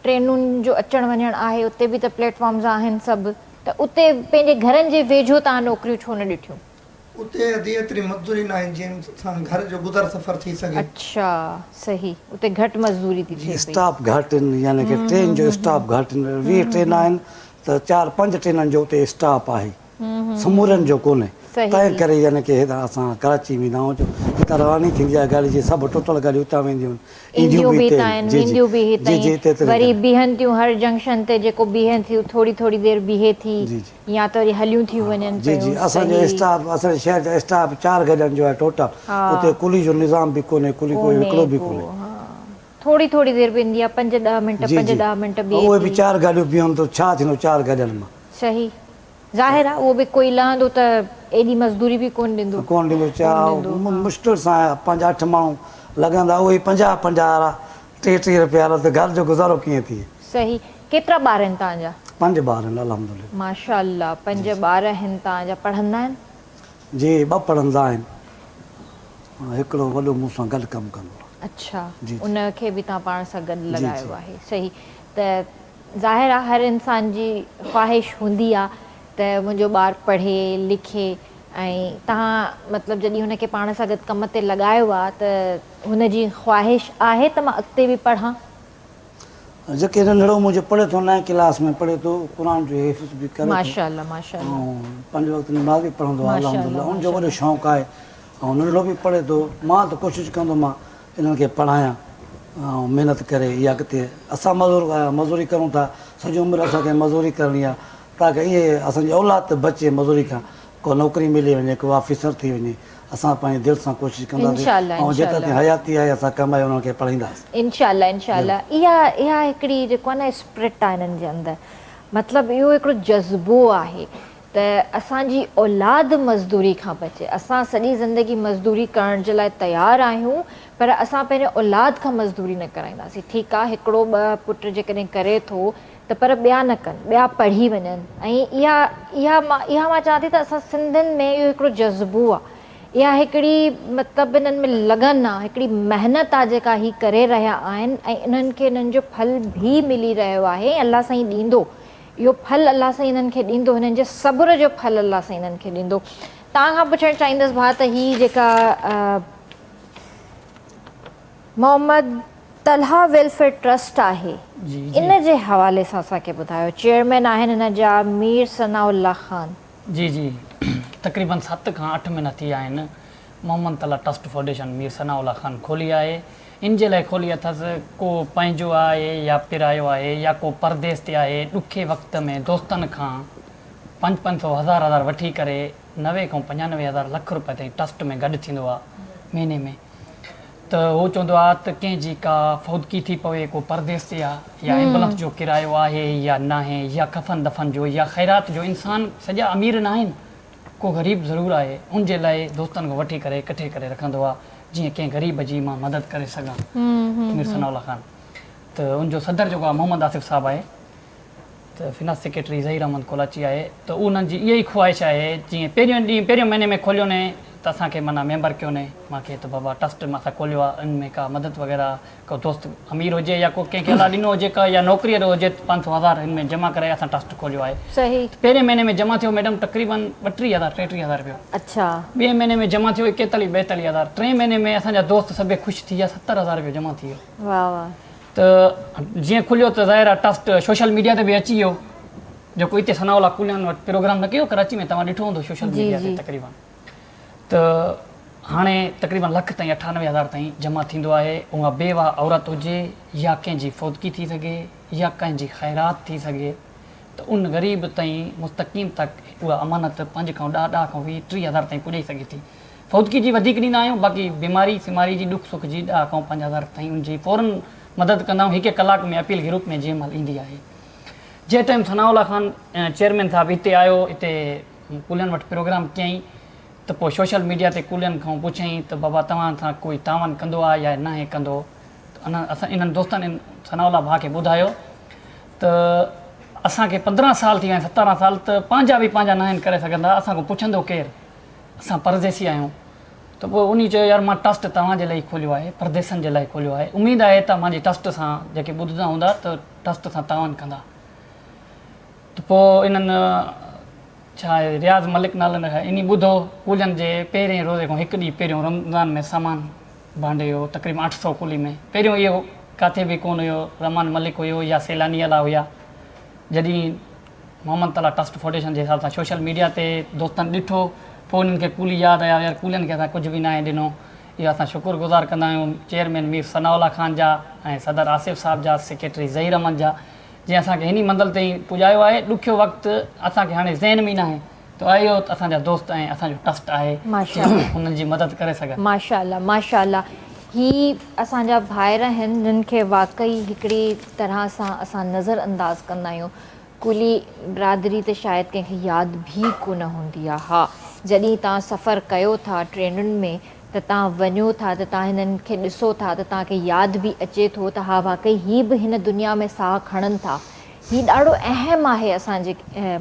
ٽرينن جو اچڻ وڃڻ آهي اتي به ته پليٽ فارمز آهن سڀ ته اتي پنهنجي گهرن جي ويجهو توهان نوڪريون ڇو نه ڏٺيون؟ اتي ادي ايتري مزدوري ناهي جنهن سان گهر جو گذر سفر ٿي سگهي. اڇا صحيح اتي گهٽ مزدوري ٿي ٿئي پئي. اسٽاپ گهٽ آهن يعني ڪي ٽرين جو اسٽاپ گهٽ آهن 20 ٽرين آهن ته چار پنج ٽرينن جو اتي اسٽاپ آهي سمورن جو ڪونهي تنهن ڪري يعني ڪي هتان اسان ڪراچي ويندا آهيون جو هتان رواني ٿيندي آهي گاڏي جي سڀ ٽوٽل گاڏيون اتان وينديون آهن اينديون به هتان آهن وينديون به هتان آهن وري بيهن ٿيون هر جنڪشن تي جيڪو بيهن ٿيون ٿوري ٿوري دير بيهي ٿي يا ته وري هليون ٿيون وڃن جي جي اسان جو اسٽاپ اسان جي شهر جو اسٽاپ چار گڏن جو آهي ٽوٽل اتي ڪلي جو نظام به ڪونهي ڪلي ڪوئي هڪڙو به ڪونهي. ٿوري ٿوري دير بيهندي آهي پنج ڏهه منٽ پنج ڏهه منٽ بيهي ٿي. اهي به چار گاڏيون بيهن ته ڇا ٿيندو چار گاڏين مان. صحيح ظاهر آهي اهو به ڪوئي لهندو ته ايڏي مزدوري به ڪونه ڏيندو. ڪونه ڏيندو چا مشڪل سان پنج اٺ ماڻهو لڳندا اهي ئي پنجاهه پنجاهه وارا ٽي ٽي رپيا وارا ته گهر جو گذارو ڪيئن ٿئي. صحيح ڪيترا ٻار آهن توهان جا؟ پنج ٻار آهن الحمدلله. ماشاء الله پنج ٻار آهن توهان جا پڙهندا آهن؟ جي ٻه پڙهندا آهن هڪڙو وڏو مون سان گڏ ڪم ڪندو آهي. اڇا ان کي به توهان پاڻ سان گڏ لڳايو آهي صحيح ته ظاهر آهي هر انسان جي خواهش هوندي آهي ته منهنجو ٻار پڙهي لکي ۽ توهان مطلب جڏهن هن کي پاڻ سان گڏ ڪم تي لڳايو آهي ته هن جي خواهش آهي ته مان اڳتي به پڙهان؟ جيڪي ننڍڙو منهنجو پڙهي ٿو نائين ڪلاس ۾ پڙهي ٿو قرآن جو حفظ به ڪري ٿو ماشاءالله ماشاءالله ۽ پنج وقت نماز به پڙهندو آهي الحمدلله ان جو وڏو شوق آهي ۽ ننڍڙو به پڙهي ٿو مان ته ڪوشش ڪندو مان انهن کي پڙهايان ۽ محنت ڪري اها اڳتي اسان مزور مزوري ڪرون ٿا سڄي عمر اسان کي مزوري ڪرڻي آهي تاڪه اهي اسان جي اولاد ته بچي مزوري کان ڪو نوڪري ملي وڃي ڪو آفيسر ٿي وڃي. اسان پنهنجي دل سان ڪوشش ڪنداسين ۽ جيترا تائين حياتي آهي اسان ڪمائي انهن کي پڙهائينداسين. انشاء الله انشاء الله اها اها هڪڙي جيڪو آهي نه اسپرٽ آهي انهن جي اندر مطلب اهو هڪڙو جذبو آهي ته اسان جي اولاد مزدوري کان بچي اسان سڄي زندگي مزدوري ڪرڻ جي لاء تيار آهيون پر اسان پنهنجي اولاد کان مزدوري نه ڪرائينداسين ٺيڪ آهي هڪڙو ٻه پٽ جيڪڏهن ڪري ٿو ته پر ٻيا نه ڪن ٻيا پڙهي وڃن ۽ اها اها مان اها مان چوان ٿي ته اسان سنڌين ۾ اهو هڪڙو جذبو آ اها هڪڙي مطلب انهن ۾ لگن آ هڪڙي محنت آ جيڪا هي ڪري رهيا آهن ۽ انهن کي انهن جو ڦل به ملي رهيو آهي ۽ الله سائين ڏيندو اهو ڦل الله سائين انهن کي ڏيندو هنن جي صبر جو ڦل الله سائين انهن کي ڏيندو توهان کان پڇڻ چاهيندس ڀاء ته هي جيڪا محمد طلحه ويلفيئر ٽرسٽ آهي ان جي حوالي سان اسان کي ٻڌايو چيئرمين آهن هن جا مير ثناء الله خان. جي جي تقريبن 7 کان 8 مهينا ٿي ويا آهن محمد طلحه ٽرسٽ فائونڊيشن مير ثناء الله خان کولي آهي ان جي لاء کولي اٿس ڪو پنهنجو آهي يا پرايو آهي يا ڪو پرديس تي آهي ڏکي وقت ۾ دوستن کان پنج پنج سو هزار هزار وٺي ڪري 90 کان 95 هزار لک روپيه تائين ٽرسٽ ۾ گڏ ٿيندو آهي مهيني ۾ ته هو چوندو آ ته ڪنهن جي ڪا فوتگي ٿي پوي، ڪو پرديس تي آ يا ايمبولنس جو ڪرايو آهي يا ناهي يا ڪفن دفن جو يا خيرات جو انسان سڄا امير ناهن ڪو غريب ضرور آهي ان جي لاء دوستن کان وٺي ڪري ڪٺي ڪري رکندو آ جيئن ڪنهن غريب جي مان مدد ڪري سگهان مير ثناء الله خان ته ان جو صدر جيڪو آ محمد آصف صاحب آهي. ته فنانس سيڪريٽري ظهير احمد ڪولاچي آهي ته انهن جي اها ئي خواهش آهي جيئن پهريون ڏينهن پهريون مهيني ۾ کوليو ني ته اسان کي معنيٰ ميمبر ڪيو ني مان کي ته بابا ٽرسٽ مان اسان کوليو آهي ان ۾ ڪا مدد وغيره ڪو دوست امير هجي يا ڪو ڪنهن کي الله ڏنو هجي ڪا يا نوڪري وارو هجي ته 500 هزار هن ۾ جمع ڪرائي اسان ٽرسٽ کوليو آهي صحيح ته پهرين مهيني ۾ جمع ٿيو ميڊم تقريبن 32 هزار 33 هزار رپيو اڇا ٻئي مهيني ۾ جمع ٿيو 41 42 هزار ٽئين مهيني ۾ اسان جا دوست سڀئي خوش ٿي ويا 70 هزار رپيو جمع ٿي ويو واه واه ته جيئن کليو ته ظاهر آ ٽرسٽ سوشل ميڊيا تي به اچي ويو جيڪو اتي ثناء الله ڪوليان وٽ پروگرام نه ڪيو ڪراچي ۾ توهان ڏٺو هوندو سوشل ميڊيا تي تقريبن ته هاڻي تقريبن لک تائين 98 هزار تائين جمع ٿيندو آهي اها بيواه عورت هجي يا ڪنهن جي فوتگي ٿي سگهي يا ڪنهن جي خيرات ٿي سگهي ته ان غريب تائين مستقيم تڪ اها امانت پنج کان ڏهه ڏهه کان 20 30 هزار تائين پڄائي سگهي ٿي فوتگي جي وڌيڪ ڏيندا آهيون باقي بيماري سيماري جي ڏک سک جي ڏهه کان 5000 تائين ان جي فورن مدد ڪندا آهيون هڪ هڪ ڪلاڪ ۾ اپيل گروپ ۾ جنهن مهل ايندي آهي جنهن ٽائيم ثناء الله خان چيئرمين صاحب هتي آيو هتي ڪولين وٽ پروگرام ڪيائين ته پوء سوشل ميڊيا تي ڪولين کان پڇيائين ته بابا توهان سان ڪوئي تعاون ڪندو آهي يا ناهي ڪندو ته اسان انهن دوستن ثناء الله ڀاء کي ٻڌايو ته اسان کي 15 سال ٿي ويا آهن 17 سال ته پنهنجا به پنهنجا ناهن ڪري سگهندا اسان کان پڇندو ڪير اسان پرديسي آهيون ته پوء انهي چيو يار مان ٽرسٽ توهان جي لاء ئي کوليو آهي پرديسن جي لاء کوليو آهي اميد آهي ته مان جي ٽرسٽ سان جيڪي ٻڌندا هوندا ته ٽرسٽ سان تعاون ڪندا ته پوء انهن ڇا آهي رياض ملڪ نالو نه انهي ٻڌو ڪولين جي پهرين روزي کان هڪ ڏينهن پهريون رمضان ۾ سامان ڀانڊي هو تقريبن 800 ڪولي ۾ پهريون اهو ڪاٿي به ڪونه هيو رحمان ملڪ هيو يا سيلاني الا هيا جڏهن محمد طلحه ٽرسٽ فائونڊيشن جي حساب سان سوشل ميڊيا تي دوستن ڏٺو پوء انهن کي ڪولي ياد آيا يار ڪولين کي اسان ڪجهه به ناهي ڏنو اهو اسان شڪر گذار ڪندا آهيون چيئرمين مير ثناء الله خان جا ۽ صدر آصف صاحب جا سيڪريٽري ظهير احمد جا جنهن اسان کي هني منزل تائين پڄايو آهي ڏکيو وقت اسان کي هاڻي ذهن ۾ ئي ناهي ته اهو ته اسان جا دوست ۽ اسان جو ٽرسٽ آهي انهن جي مدد ڪري سگهن. ماشاءالله ماشاءالله هي اسان جا ڀائر آهن جن کي واقعي هڪڙي طرح سان اسان نظر انداز ڪندا آهيون ڪولي برادري ته شايد ڪنهن کي ياد به ڪونه هوندي آ ها جڏهن توهان سفر ڪيو ٿا ٽرينن ۾ ته توهان وڃو ٿا ته توهان هنن کي ڏسو ٿا ته توهان کي ياد به اچي ٿو ته ها واقعي هي به هن دنيا ۾ ساهه کڻن ٿا هي ڏاڍو اهم آهي اسان جي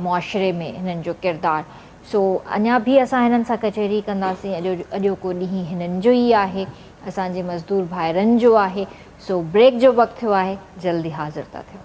معاشري ۾ هنن جو ڪردار سو اڃا به اسان هنن سان ڪچهري ڪنداسين اڄوڪو ڏينهن هنن جو ئي آهي اسان جي مزدور ڀائرن جو آهي سو بريڪ جو وقت ٿيو آهي جلدي حاضر ٿا ٿيون.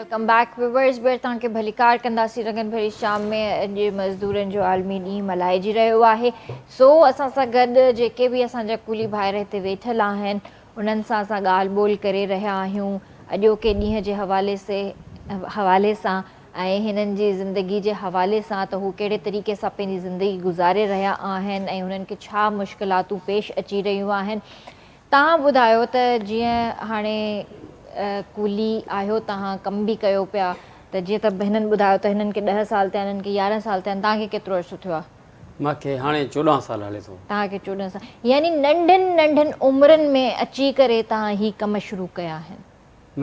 Welcome back viewers ٻيهر توهان کي ڀليڪار ڪنداسين رنگن ڀري شام ۾ اڄ مزدورن جو عالمي ڏينهن ملهائجي رهيو آهي سو اسان سان گڏ جيڪي به اسان جا ڪولي ڀائر هتي ويٺل آهن انهن سان اسان ڳالهه ٻولهه ڪري رهيا آهيون اڄوڪي ڏينهن جي حوالي سي حوالي سان ۽ هنن جي زندگي جي حوالي سان ته هو ڪهڙي طريقي سان پنهنجي زندگي گذاري رهيا آهن ۽ هنن کي ڇا مشڪلاتون پيش اچي رهيون آهن توهان ٻڌايو ته جيئن هاڻي ڪولي آهيو توهان ڪم به ڪيو پيا ته جيئن ته هنن ٻڌايو ته هنن کي ڏهه سال ٿيا هنن کي 11 سال ٿيا آهن توهان کي ڪيترو عرصو ٿيو آهي؟ مان کي هاڻي 14 سال هلي ٿو. توهان کي 14 سال يعني ننڍن ننڍن عمرن ۾ اچي ڪري توهان هي ڪم شروع ڪيا آهن.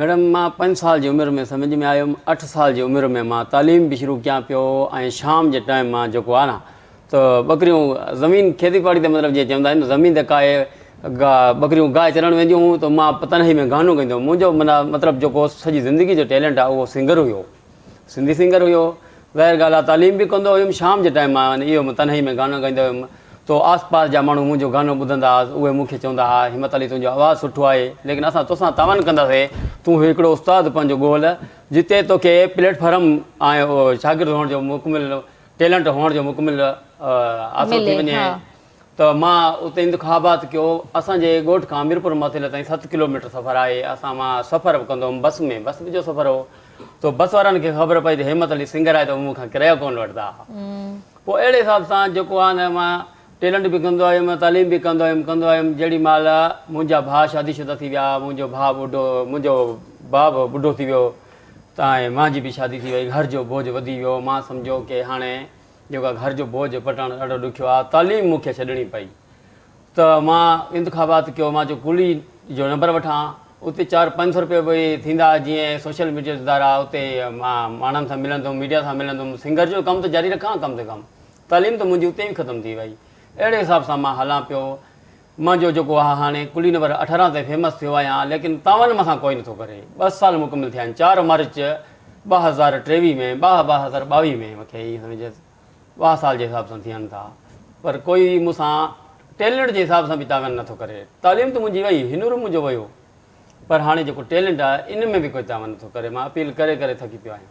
ميڊم مان پنج سال جي عمر ۾ سمجهه ۾ آيم اٺ سال جي عمر ۾ مان تعليم به شروع ڪيان پيو ۽ شام جي ٽائيم مان جيڪو آهي نه ته ٻڪريون زمين کيتي باڙي تي مطلب جيئن چوندا آهن زمين تي ڪاهي ٻڪريون گاهه چرڻ وينديون هيون ته مان تنهائي ۾ گانو ڳائيندو هيم منهنجو معنيٰ مطلب جيڪو سڄي زندگي جو ٽيلنٽ آهي اهو سنگر هيو سنڌي سنگر هيو. ظاهر ڳالهه آ تعليم به ڪندو هيم شام جي ٽائيم مان اهو تنهائي ۾ گانو ڳائيندو هيم تو آس پاس جا ماڻهو منهنجو گانو ٻڌندا ها اهي مون کي چوندا ها همت علي تنهنجو آواز سٺو آهي ليڪن اسان توسان تعاون ڪنداسي تون هڪڙو استاد پنهنجو ڳول جتي توکي پليٽ فارم ۽ شاگرد هئڻ جو مڪمل ٽيلنٽ هئڻ جو مڪمل آسرو ٿي وڃي ته مان اتي انتخابات ڪيو. اسان جي ڳوٺ کان ميرپور ماٿيلي تائين ست ڪلوميٽر سفر آهي. اسان مان سفر به ڪندو هوم بس ۾ بس جو سفر هو ته بس وارن کي خبر پئي ته همت علي سنگر آهي ته هو مون کان ڪرايو ڪونه وٺندا ها. پوء اهڙي حساب سان جيڪو آهي نه مان ٽيلنٽ به ڪندو آيم تعليم به ڪندو آيم ڪندو آيم جهڙي مهل منهنجا ڀاء شادي شده ٿي ويا منهنجو ڀاء ٻڍو منهنجو ڀاء به ٻڍو ٿي ويو ته ۽ مانجي به شادي ٿي وئي گهر جو بوجهه وڌي ويو مان سمجهيو ڪي هاڻي جيڪو گهر جو بوجهه پٽڻ ڏاڍو ڏکيو آهي، تعليم مون کي ڇڏڻي پئي ته مان انتخابات ڪيو، مان چيو ڪلي جو نمبر وٺان، اتي چار 500 روپيه به ٿيندا، جيئن سوشل ميڊيا جو دور آهي اتي مان ماڻهن سان ملندم، ميڊيا سان ملندم، سنگر جو ڪم ته جاري رکان ڪم سي ڪم تعليم ته منهنجي اتي به ختم ٿي وئي، اهڙي حساب سان مان هلان پيو، منهنجو جيڪو آهي هاڻي ڪلي نمبر 18 تي فيمس ٿيو آهيان ليڪن تعاون مون سان ڪوئي نٿو ڪري، ٻه سال مڪمل ٿيا آهن چار مارچ 2023 ۾ ٻه 2022 ۾ مونکي ائين سمجهه ٻه سال جي حساب سان ٿين ٿا پر ڪوئي مون سان ٽيلنٽ جي حساب سان به تعاون نٿو ڪري تعليم ته منهنجي وئي هنر منهنجو ويو پر هاڻي جيڪو ٽيلنٽ آهي ان ۾ به ڪوئي تعاون نٿو ڪري مان اپيل ڪري ڪري ٿڪي پيو آهيان.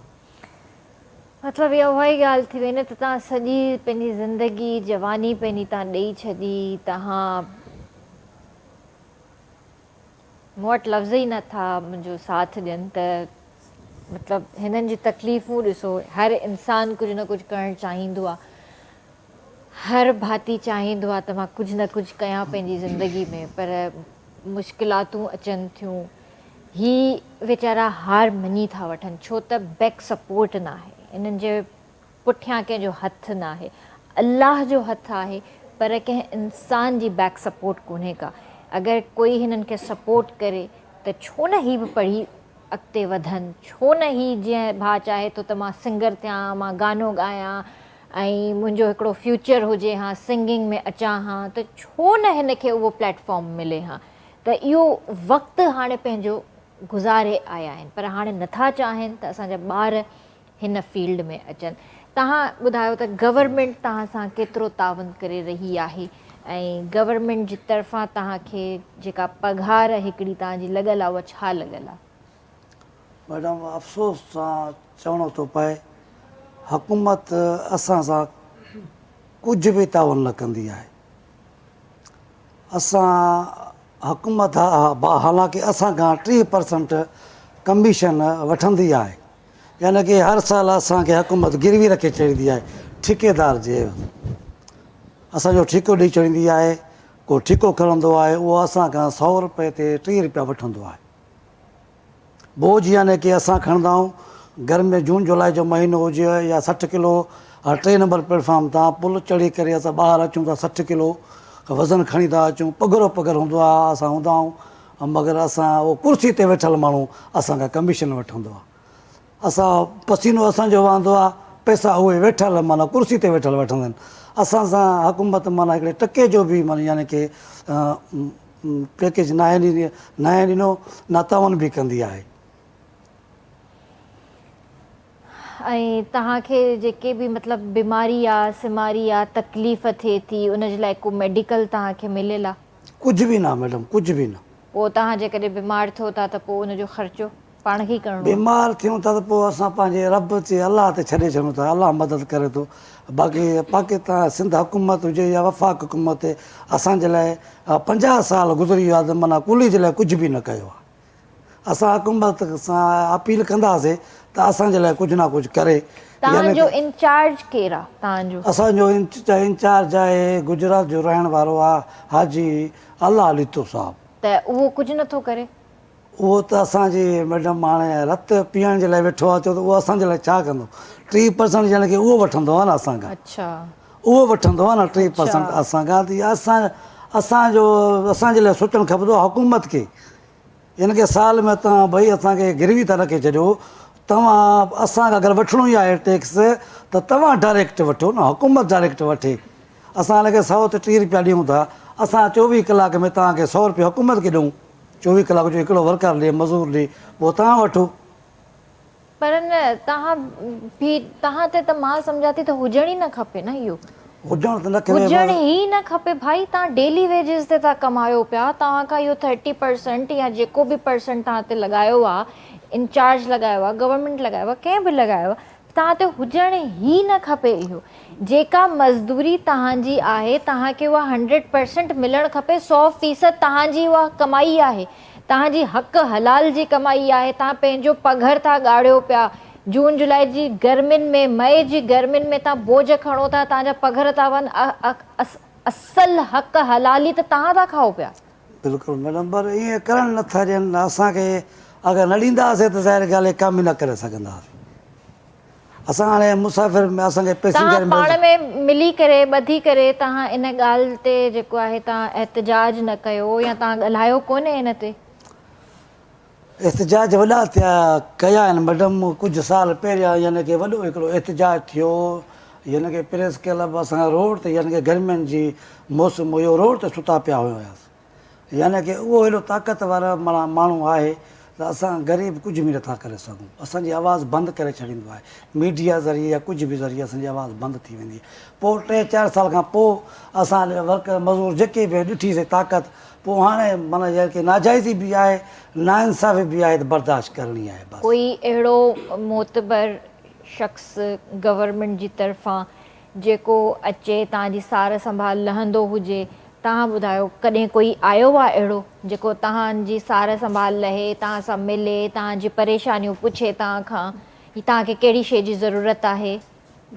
مطلب اها اها ئي ڳالهه ٿي وئي نه ته توهان سڄي پنهنجي زندگي جواني پنهنجي توهان ڏئي ڇڏي توهان مون وٽ لفظ ئي نه ٿا منهنجو ساٿ ڏين ته مطلب هنن جي تڪليفون ڏسو هر انسان ڪجهه نه ڪجهه ڪرڻ چاهيندو آهي هر ڀاتي چاهيندو آهي ته مان ڪجهه نه ڪجهه ڪيان پنهنجي زندگي ۾ پر مشڪلاتون اچن ٿيون هي ويچارا هار مڃي ٿا وٺن ڇو ته بيڪ سپورٽ ناهي انهن جي پٺيان ڪنهن جو هٿ ناهي الله جو هٿ آهي پر ڪنهن انسان جي بيڪ سپورٽ ڪونهي ڪا اگر ڪوئي هنن کي سپورٽ ڪري ته ڇو نه هي به پڙهي اڳتي وڌن ڇو نه هي جيئن ڀاء چاهي ٿو ته مان سنگر ٿيان مان گانو ڳايان ۽ منهنجو هڪڙو فيوچر هجي ها سنگنگ ۾ اچان ها ته ڇو نه هن کي اهو پليٽ فارم ملي ها ته اهو وقت هاڻي پنهنجو گذاري آيا آهن پر هاڻي نٿا چاهين ته اسان جا ٻار هن فيلڊ ۾ اچن. توهان ٻڌايو ته گورنمينٽ توهان سان ڪيترو تعاون ڪري رهي آهي ۽ گورنمينٽ جي طرفان توهان کي جيڪا پگهار هڪڙي توهان جي لڳل آهي اها ڇا لڳل آهي؟ ميڊم افسوس سان چوڻو ٿو پئي حڪومت اسان سان ڪجهه به تعاون نه ڪندي آهي. اسان حڪومت حالانڪه اسان کان 30 پرسنٽ ڪميشن وٺندي آهي يعني ڪه هر سال اسان کي حڪومت گروي رکي ڇڏيندي آهي ٺيڪيدار جي عيوض اسان جو ٺيڪو ڏئي ڇڏيندي آهي ڪو ٺيڪو کڻندو آهي اهو اسان کان سئو روپئي تي 30 روپيا وٺندو آهي بوجھ يعني ڪي اسان کڻندا آهيون گرمي جون جولاء جو مهينو هجي يا 60 ڪلو ٽي نمبر پليٽ فارم تان پل چڙهي ڪري اسان ٻاهر اچون ٿا 60 ڪلو وزن کڻي ٿا اچون پگهرو پگهر هوندو آهي اسان هوندا آهيون مگر اسان اهو ڪرسي تي ويٺل ماڻهو اسان کان ڪميشن وٺندو آهي اسان پسينو اسان جو وهندو آهي پئسا اهي ويٺل معنيٰ ڪرسي تي ويٺل وٺندا آهن اسان سان حڪومت معنيٰ هڪڙي ٽڪي جو به معنيٰ يعني ڪي پيڪيج ناهي ڏني ناهي ڏنو نه تعاون به ڪندي آهي. ۽ توهان کي جيڪي به مطلب بيماري آ سماري آ تڪليف ٿئي ٿي ان جي لاء ڪو ميڊيڪل توهان کي مليل آ؟ ڪجهه به نه ميڊم ڪجهه به نه. پوء توهان جيڪڏهن بيمار ٿيو ٿا ته پوء ان جو خرچو؟ پاڻ کي ئي ڪرڻو آهي. بيمار ٿيون ٿا ته پوء اسان پنهنجي رب تي الله تي ڇڏي ڇڏيون ٿا الله مدد ڪري ٿو باقي پاڪستان سنڌ حڪومت هجي يا وفاق حڪومت اسان جي لاء 50 سال گذري ويا ته معنيٰ ڪولهي جي لاء ڪجهه به نه ڪيو آهي اسان حڪومت سان اپيل ڪنداسي ته اسان جي لاء ڪجهه نه ڪجهه ڪري. توهان جو انچارج ڪير آ توهان جو؟ اسان جو انچارج آهي گجرات جو رهڻ وارو آ حاجي الله ڏتو صاحب. ته اهو ڪجهه نه ٿو ڪري؟ اهو ته اسان جي ميڊم هاڻي رت پيئڻ جي لاء ويٺو آ چئو ته اهو اسان جي لاء ڇا ڪندو 30 پرسنٽ يعني ڪي اهو وٺندو آ نه اسان کان. اڇا. اهو وٺندو آ نه 30 پرسنٽ اسان کان ته اسان اسان جو اسان جي لاء سوچڻ کپندو آ حڪومت کي. هن کي سال ۾ توهان ڀئي اسان کي گروي ٿا رکي ڇڏيو توهان اسان کان اگر وٺڻو ئي آهي ٽيڪس ته توهان ڊائريڪٽ وٺو نه حڪومت ڊائريڪٽ وٺي اسان هن کي سئو تي 30 روپيا ڏيون ٿا اسان 24 ڪلاڪ ۾ توهان کي سئو روپيا حڪومت کي ڏيون 24 ڪلاڪ جو هڪڙو ورڪر ڏي مزور ڏي پوء توهان وٺو. پر نه توهان به توهان تي ته مان سمجهان ٿي ته هجڻ ئي نه کپي نه اهو. هجڻ ته نه کپي هجڻ ئي نه کپي ڀائي توهان ڊيلي ويجز تي ٿا ڪمايو پيا توهان کان اهو ٿرٽي پرسنٽ يا جيڪو به پرسنٽ توهان تي لڳايو آ انچارج لڳايو آ گورنمينٽ لڳايو آ ڪنهن به لڳايو آ توهان تي هجڻ ئي نه کپي اهو. جيڪا مزدوري توهان جي آهي توهان کي اها هنڊريڊ پرسنٽ ملڻ کپي سئو فيصد توهان جي اها ڪمائي آهي توهان جي حق حلال جي ڪمائي آهي توهان پنهنجو پگهر ٿا ڳاڙيو پيا جون جولاء جي گرمين ۾ مئي جي گرمين ۾ توهان بوجهه کڻو ٿا توهان جا پگهر ٿا وهن اصل حق حلالي ته توهان ٿا کائو پيا. بلڪل ميڊم پر ائين ڪرڻ نه ٿا ڏين اسان کي اگر نه ڏينداسين ته ظاهر ڳالهه آهي ڪم ئي نه ڪري سگهنداسين اسان هاڻي مسافر ۾ اسان کي پئسينجر توهان پاڻ ۾ ملي ڪري ٻڌي ڪري توهان ان ڳالهه تي جيڪو آهي توهان احتجاج نه ڪيو يا توهان ڳالهايو ڪونهي ان تي. احتجاج وڏا ٿيا ڪيا آهن ميڊم ڪجهه سال پهريان يعني ڪي وڏو هڪڙو احتجاج ٿيو يعني ڪي پريس ڪلب اسان روڊ تي يعني ڪي گرمين جي موسم هيو روڊ تي ستا پيا هياسين يعني ڪي اهو ايڏو طاقتور معنيٰ ماڻهو آهي ته اسان غريب ڪجهه به نٿا ڪري سگهون اسان جي آواز بند ڪري ڇڏيندو آهي ميڊيا ذريعي يا ڪجهه به ذريعي اسان جي آواز بند ٿي ويندي آهي پوء ٽي چار سال کان پوء اسان ورڪر مزور جيڪي به ڏٺي سي طاقت پوء هاڻي معنيٰ يعني ڪي ناجائزي به آهي ناانصافي به آهي ته برداشت ڪرڻي آهي بس. ڪوئي اهڙو معتبر شخص گورنمينٽ جي طرفان جيڪو اچي توهان جي سار سنڀال لهندو هجي توهان ٻڌايو ڪڏهن ڪوئي آيو آهي اهڙو جيڪو توهان جي سار سنڀال لهي توهان سان ملي توهان جي پريشانيون پڇي توهان کان هي توهان کي ڪهڙي شيء جي ضرورت آهي.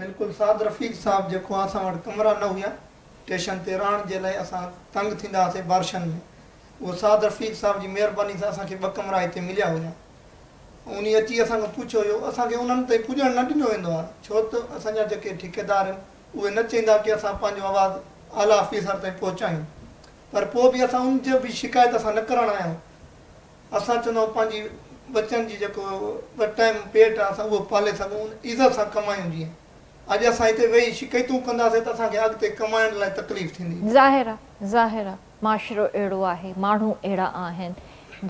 بلڪل سعد رفيق صاحب جيڪو اسان وٽ ڪمرا نه هيا ٽيشن تي رهڻ جي لاء اسان تنگ ٿيندا هئاسين بارشن ۾ اهو سعد رفيق صاحب جي مهرباني سان اسان کي ٻه ڪمرا هتي مليا هيا انهي اچي اسان کان پڇيو هيو اسان کي انهن تائين پڄڻ نه ڏنو ويندو آهي ڇو ته اسان جا جيڪي ٺيڪيدار آهن اهي نه چئيندا ڪي اسان پنهنجو آواز اعليٰ آفيسر تائين پهچايون پر پوء به اسان ان جو به شڪايت اسان نه ڪرڻ آيا آهيون اسان چوندا آهيون پنهنجي ٻچن جي جيڪو ٻه ٽائيم پيٽ آهي اسان اهو پالي سگهون عزت سان ڪمايون جيئن اڄ اسان هتي ويهي شڪايتون ڪنداسين ته اسان کي اڳتي ڪمائڻ لاء تڪليف ٿيندي. ظاهر آ ظاهر آ معاشرو اهڙو آهي ماڻهو اهڙا آهن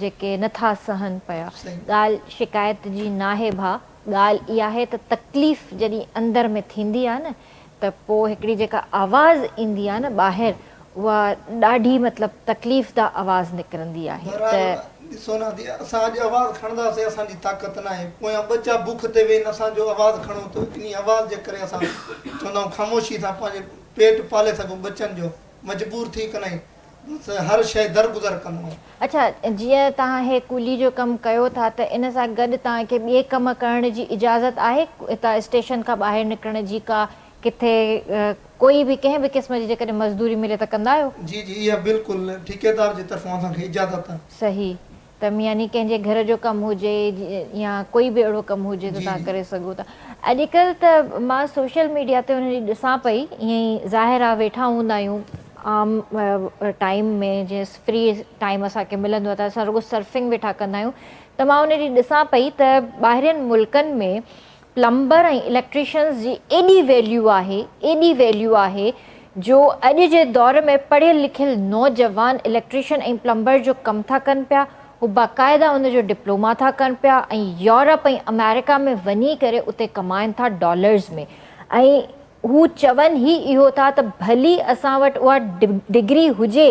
جيڪي نه ٿا سهن پيا ڳالهه شڪايت جي ناهي ڀاء ڳالهه اها آهي ته تڪليف جڏهن اندر ۾ ٿيندي آ نه ته پوء هڪڙي جيڪا آواز ايندي آ نه ٻاهر اها ڏاڍي مطلب تڪليف ده آواز نڪرندي آهي ته. بهرحال ڏسو نه ادي اسان اڄ آواز کڻنداسين اسان جي طاقت ناهي پويان ٻچا بک تي ويهن اسان جو آواز کڻو ته انهي آواز جي ڪري اسان چوندا آهيون خاموشي سان پنهنجي پيٽ پالي سگهون ٻچن جو مجبور ٿي ڪنائين بس هر شيء درگذر ڪندو آهيان. اڇا جيئن توهان هي ڪولي جو ڪم ڪيو ٿا ته ان سان گڏ توهان کي ٻئي ڪم ڪرڻ جي اجازت آهي هتان اسٽيشن کان ٻاهر نڪرڻ جي ڪا ڪٿي ڪوئي به ڪنهن به قسم جي جيڪڏهن مزدوري ملي ته ڪندا آهيو؟ جي جي اها بلڪل ٺيڪيدار جي طرفان اسان کي اجازت آهي. صحيح ته يعني ڪنهن جي گهر جو ڪم هجي يا ڪوئي به اهڙو ڪم هجي ته توهان ڪري سگهو ٿا. اڄڪلهه ته مان سوشل ميڊيا تي ان ڏينهن ڏسان پئي ائين ئي ظاهر آهي ويٺا هوندا آهيون عام ٽائيم ۾ جيئن فري ٽائيم اسان کي ملندو آهي ته اسان رڳو سرفنگ ويٺا ڪندا آهيون ته مان ان ڏينهن ڏسان پئي ته ٻاهرين ملڪن ۾ پلمبر ۽ اليڪٽريشنز جي ايڏي ويليو آهي ايڏي ويليو آهي جو اڄ جي دور ۾ پڙهيل لکيل نوجوان اليڪٽريشن ۽ پلمبر جو ڪم ٿا ڪن پيا هو باقاعده ان جو ڊپلوما ٿا ڪن پيا ۽ يورپ ۽ آمريڪا ۾ وڃي ڪري اتي ڪمائن ٿا ڊالرز ۾ ۽ هو چون هي اهو ٿا ته ڀلي اسان وٽ اها ڊگري هجي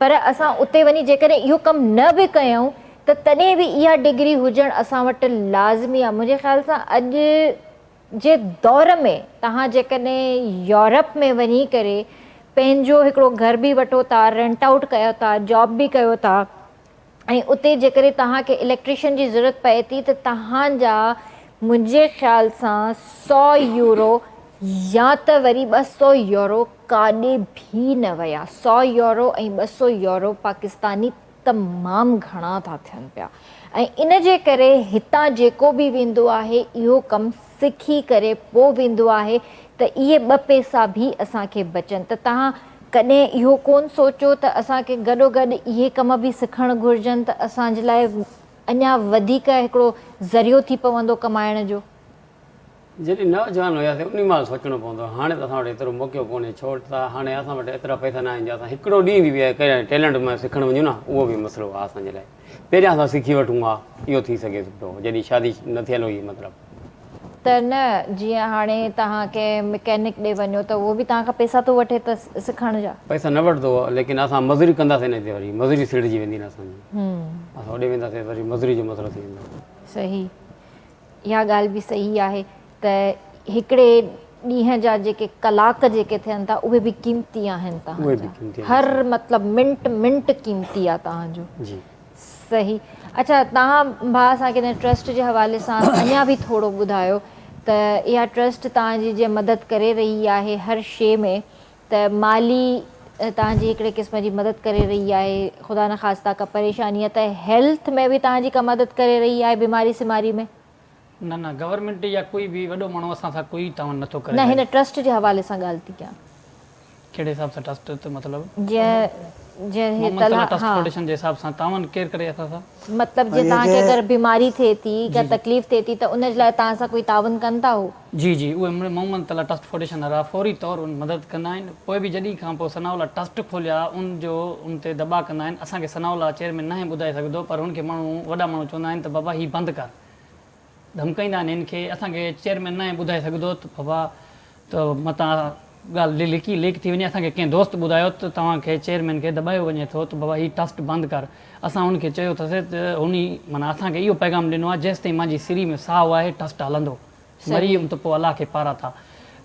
پر اسان اتي وڃي جيڪڏهن اهو ڪم نه به ڪيون ته تڏهن به اها ڊگري هجڻ اسان وٽ لازمي آهي منهنجي خيال سان اڄ جي دور ۾ توهان جيڪڏهن يورپ ۾ وڃي ڪري پنهنجو هڪڙو گهر به وٺو ٿا رينٽ آئوٽ ڪيو ٿا جاب به ڪيو ٿا ۽ اتي جيڪڏهن توهان کي اليڪٽريشن جي ضرورت پئي ٿي ته توهان جا منهنجي خيال سان سو يورو يا ته وري 200 يورو ڪاڏي به نه ويا سو يورو ۽ 200 يورو پاڪستاني تمام گهڻا ٿا ٿين پيا ۽ ان جي ڪري هتان جيڪو به ويندو آهي اهو ڪم سکي ڪري پو ويندو آهي ته اهي ٻه پيسا به اسان کي بچن ته توهان ڪڏهن اهو ڪون سوچيو ته اسان کي گڏو گڏ اهي ڪم به سکڻ گهرجن ته اسان جي لاء اڃا وڌيڪ هڪڙو ذريعو ٿي پوندو ڪمائڻ جو. جڏهن نوجوان هياسين انهي مهل سوچڻو پوندو هو هاڻي ته اسان وٽ ايترو موقعو ڪونهي ڇو ته هاڻي اسان وٽ ايترا پئسا ناهن جو اسان هڪڙو ڏينهن به ڪنهن ٽيلنٽ ۾ سکڻ وڃون نه اهو به مسئلو آهي اسان جي لاء پهريان اسان سکي وٺون ها اهو ٿي سگهي ٿو پيو جڏهن شادي نه ٿيل هئي مطلب. ته نه جيئن هاڻي توهان ڪنهن مڪينڪ ڏي وڃو ته اهو به توهان کان پئسا ٿو وٺي ته سکڻ جا. پئسا نه وٺندو ليڪن اسان مزوري ڪنداسين نه هتي وري مزوري سيڙجي ويندي نه اسان جي اسان هوڏي وينداسين وري مزوري جو مسئلو ٿي ويندو. صحيح. اها ڳالهه به صحيح آهي ته هڪڙي ڏينهن جا جيڪي ڪلاڪ جيڪي ٿين ٿا اهي به قيمتي آهن توهان جا هر مطلب منٽ منٽ قيمتي آهي توهان جو جي صحيح اڇا توهان ڀاء اسان کي هن ٽرسٽ جي حوالي سان اڃا به ٿورو ٻڌايو ته اها ٽرسٽ توهان جي جي مدد ڪري رهي آهي هر شي ۾ ته مالي توهان جي هڪڙي قسم جي مدد ڪري رهي آهي خدا نخواسته ڪا پريشاني آهي ته هيلٿ ۾ به توهان جي ڪا مدد ڪري رهي آهي بيماري سيماري ۾. نه نه گورنمينٽ يا ڪوئي به وڏو ماڻهو اسان سان ڪوئي تعاون نٿو ڪري نه هن ٽرسٽ جي حوالي سان ڳالهه ٿي ڪيان. ڪهڙي حساب سان ٽرسٽ ته مطلب. جيئن جيئن هي محمد طلحه طلحه ٽرسٽ ها. فائونڊيشن جي حساب سان تعاون ڪير ڪري اسان سان. مطلب جيئن توهان کي اگر بيماري ٿئي ٿي ڪا تڪليف ٿئي ٿي ته ان جي لاء توهان سان ڪوئي تعاون ڪن ٿا هو. جي جي اهي محمد طلحه ٽرسٽ فائونڊيشن وارا فوري طور ان مدد ڪندا آهن پوء به جڏهن کان پوء ثناء الله ٽرسٽ کوليا ان جو ان تي دٻا ڪندا آهن اسان کي ثناء الله چيئرمين ناهي ٻڌائي سگهندو پر هن کي ماڻهو وڏا ماڻهو چوندا آهن ته بابا هي بند ڪر ڌمڪائيندا آهن هن کي اسان کي چيئرمين ناهي ٻڌائي سگهندو ته بابا ته متان ڳالهه لڪي ليڪ ٿي وڃي اسان کي ڪنهن دوست ٻڌايو ته توهان کي چيئرمين کي دٻايو وڃي ٿو ته بابا هي ٽرسٽ بند ڪر اسان هن کي چيو اٿس ته هن معنيٰ اسان کي اهو پيغام ڏنو آهي جيستائين مانجي سري ۾ ساهه آهي ٽرسٽ هلندو مري ويم ته پوء الله کي پارا ٿا.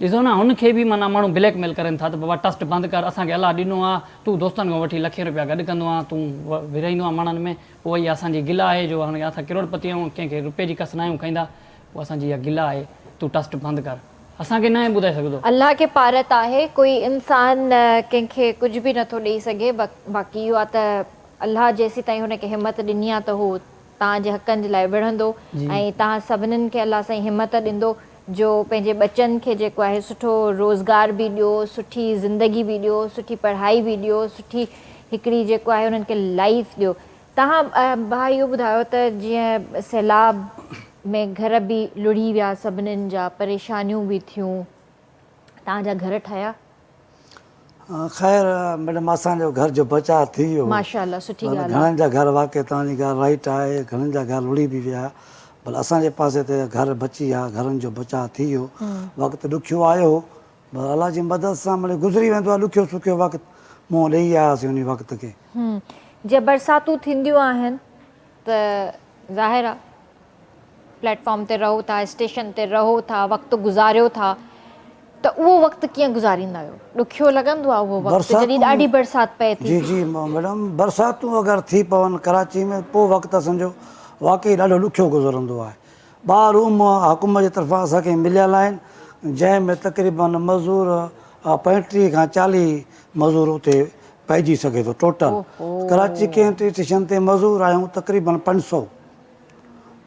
ڏسو نه هن کي به معنيٰ ماڻهو بليڪ ميل ڪرين ٿا ته بابا ٽرسٽ بند ڪر اسان کي الله ڏنو آ تون دوستن کان وٺي لکين روپيا گڏ ڪندو آن تون ورهائيندو آن ماڻهن ۾ پوء اها اسان جي گلا آهي جو هاڻي اسان ڪروڙ پتي آهيون ڪنهن کي روپي جي ڪس ناهيون کائيندا پوء اسان جي اها گلا آهي تون ٽرسٽ بند ڪر اسان کي ناهي ٻڌائي سگهندو. الله کي پارت آهي ڪوئي انسان ڪنهن کي ڪجهه به نٿو ڏئي سگهي باقي اهو آ ته الله جيسيتائين هن کي همت ڏني آ ته هو توهان جي حقن جي لاء وڙهندو ۽ توهان سڀنين کي الله سائين همت ڏيندو جو پنهنجي ٻچن کي جيڪو آهي سٺو روزگار به ڏيو سٺي زندگي به ڏيو سٺي پڙهائي به ڏيو سٺي هڪڙي جيڪو آهي انهن کي لائيف ڏيو توهان ڀاء اهو ٻڌايو ته جيئن سيلاب ۾ گهر به لڙهي ويا سڀنين جا پريشانيون به ٿيون توهان جا گهر ٺهيا؟ خير ميڊم اسان جو گهر جو بچاء ٿي ويو ماشاءالله سٺي ڳالهه آهي. گهڻن جا گهر واقعي توهان جي ڳالهه رائيٽ آهي گهڻن جا گهر لڙهي به ويا پر اسان جي پاسي ته گهر بچي ويا گهرن جو بچاء ٿي ويو وقت ڏکيو آيو هو پر الله جي مدد سان مڙئي گذري ويندو آهي ڏکيو سکيو وقت منهن ڏئي آياسين انهي وقت کي. جي برساتون ٿينديون آهن ته ظاهر آ پليٽ فارم تي رهو ٿا اسٽيشن تي رهو ٿا وقت گذاريو ٿا ته اهو وقت ڪيئن گذاريندا آهيو ڏکيو لڳندو آهي اهو وقت جڏهن ڏاڍي برسات پئي ٿي. جي جي ميڊم برساتون اگر ٿي پون ڪراچي ۾ پوء وقت اسان جو واقعي ڏاڍو ڏکيو گذرندو آهي ٻه روم حڪومت جي طرفان اسان کي مليل آهن جنهن ۾ تقريبن مزور 35 کان 40 مزور اتي پئجي سگهي ٿو ٽوٽل ڪراچي ڪينٽ اسٽيشن تي مزور آهيون تقريبن 500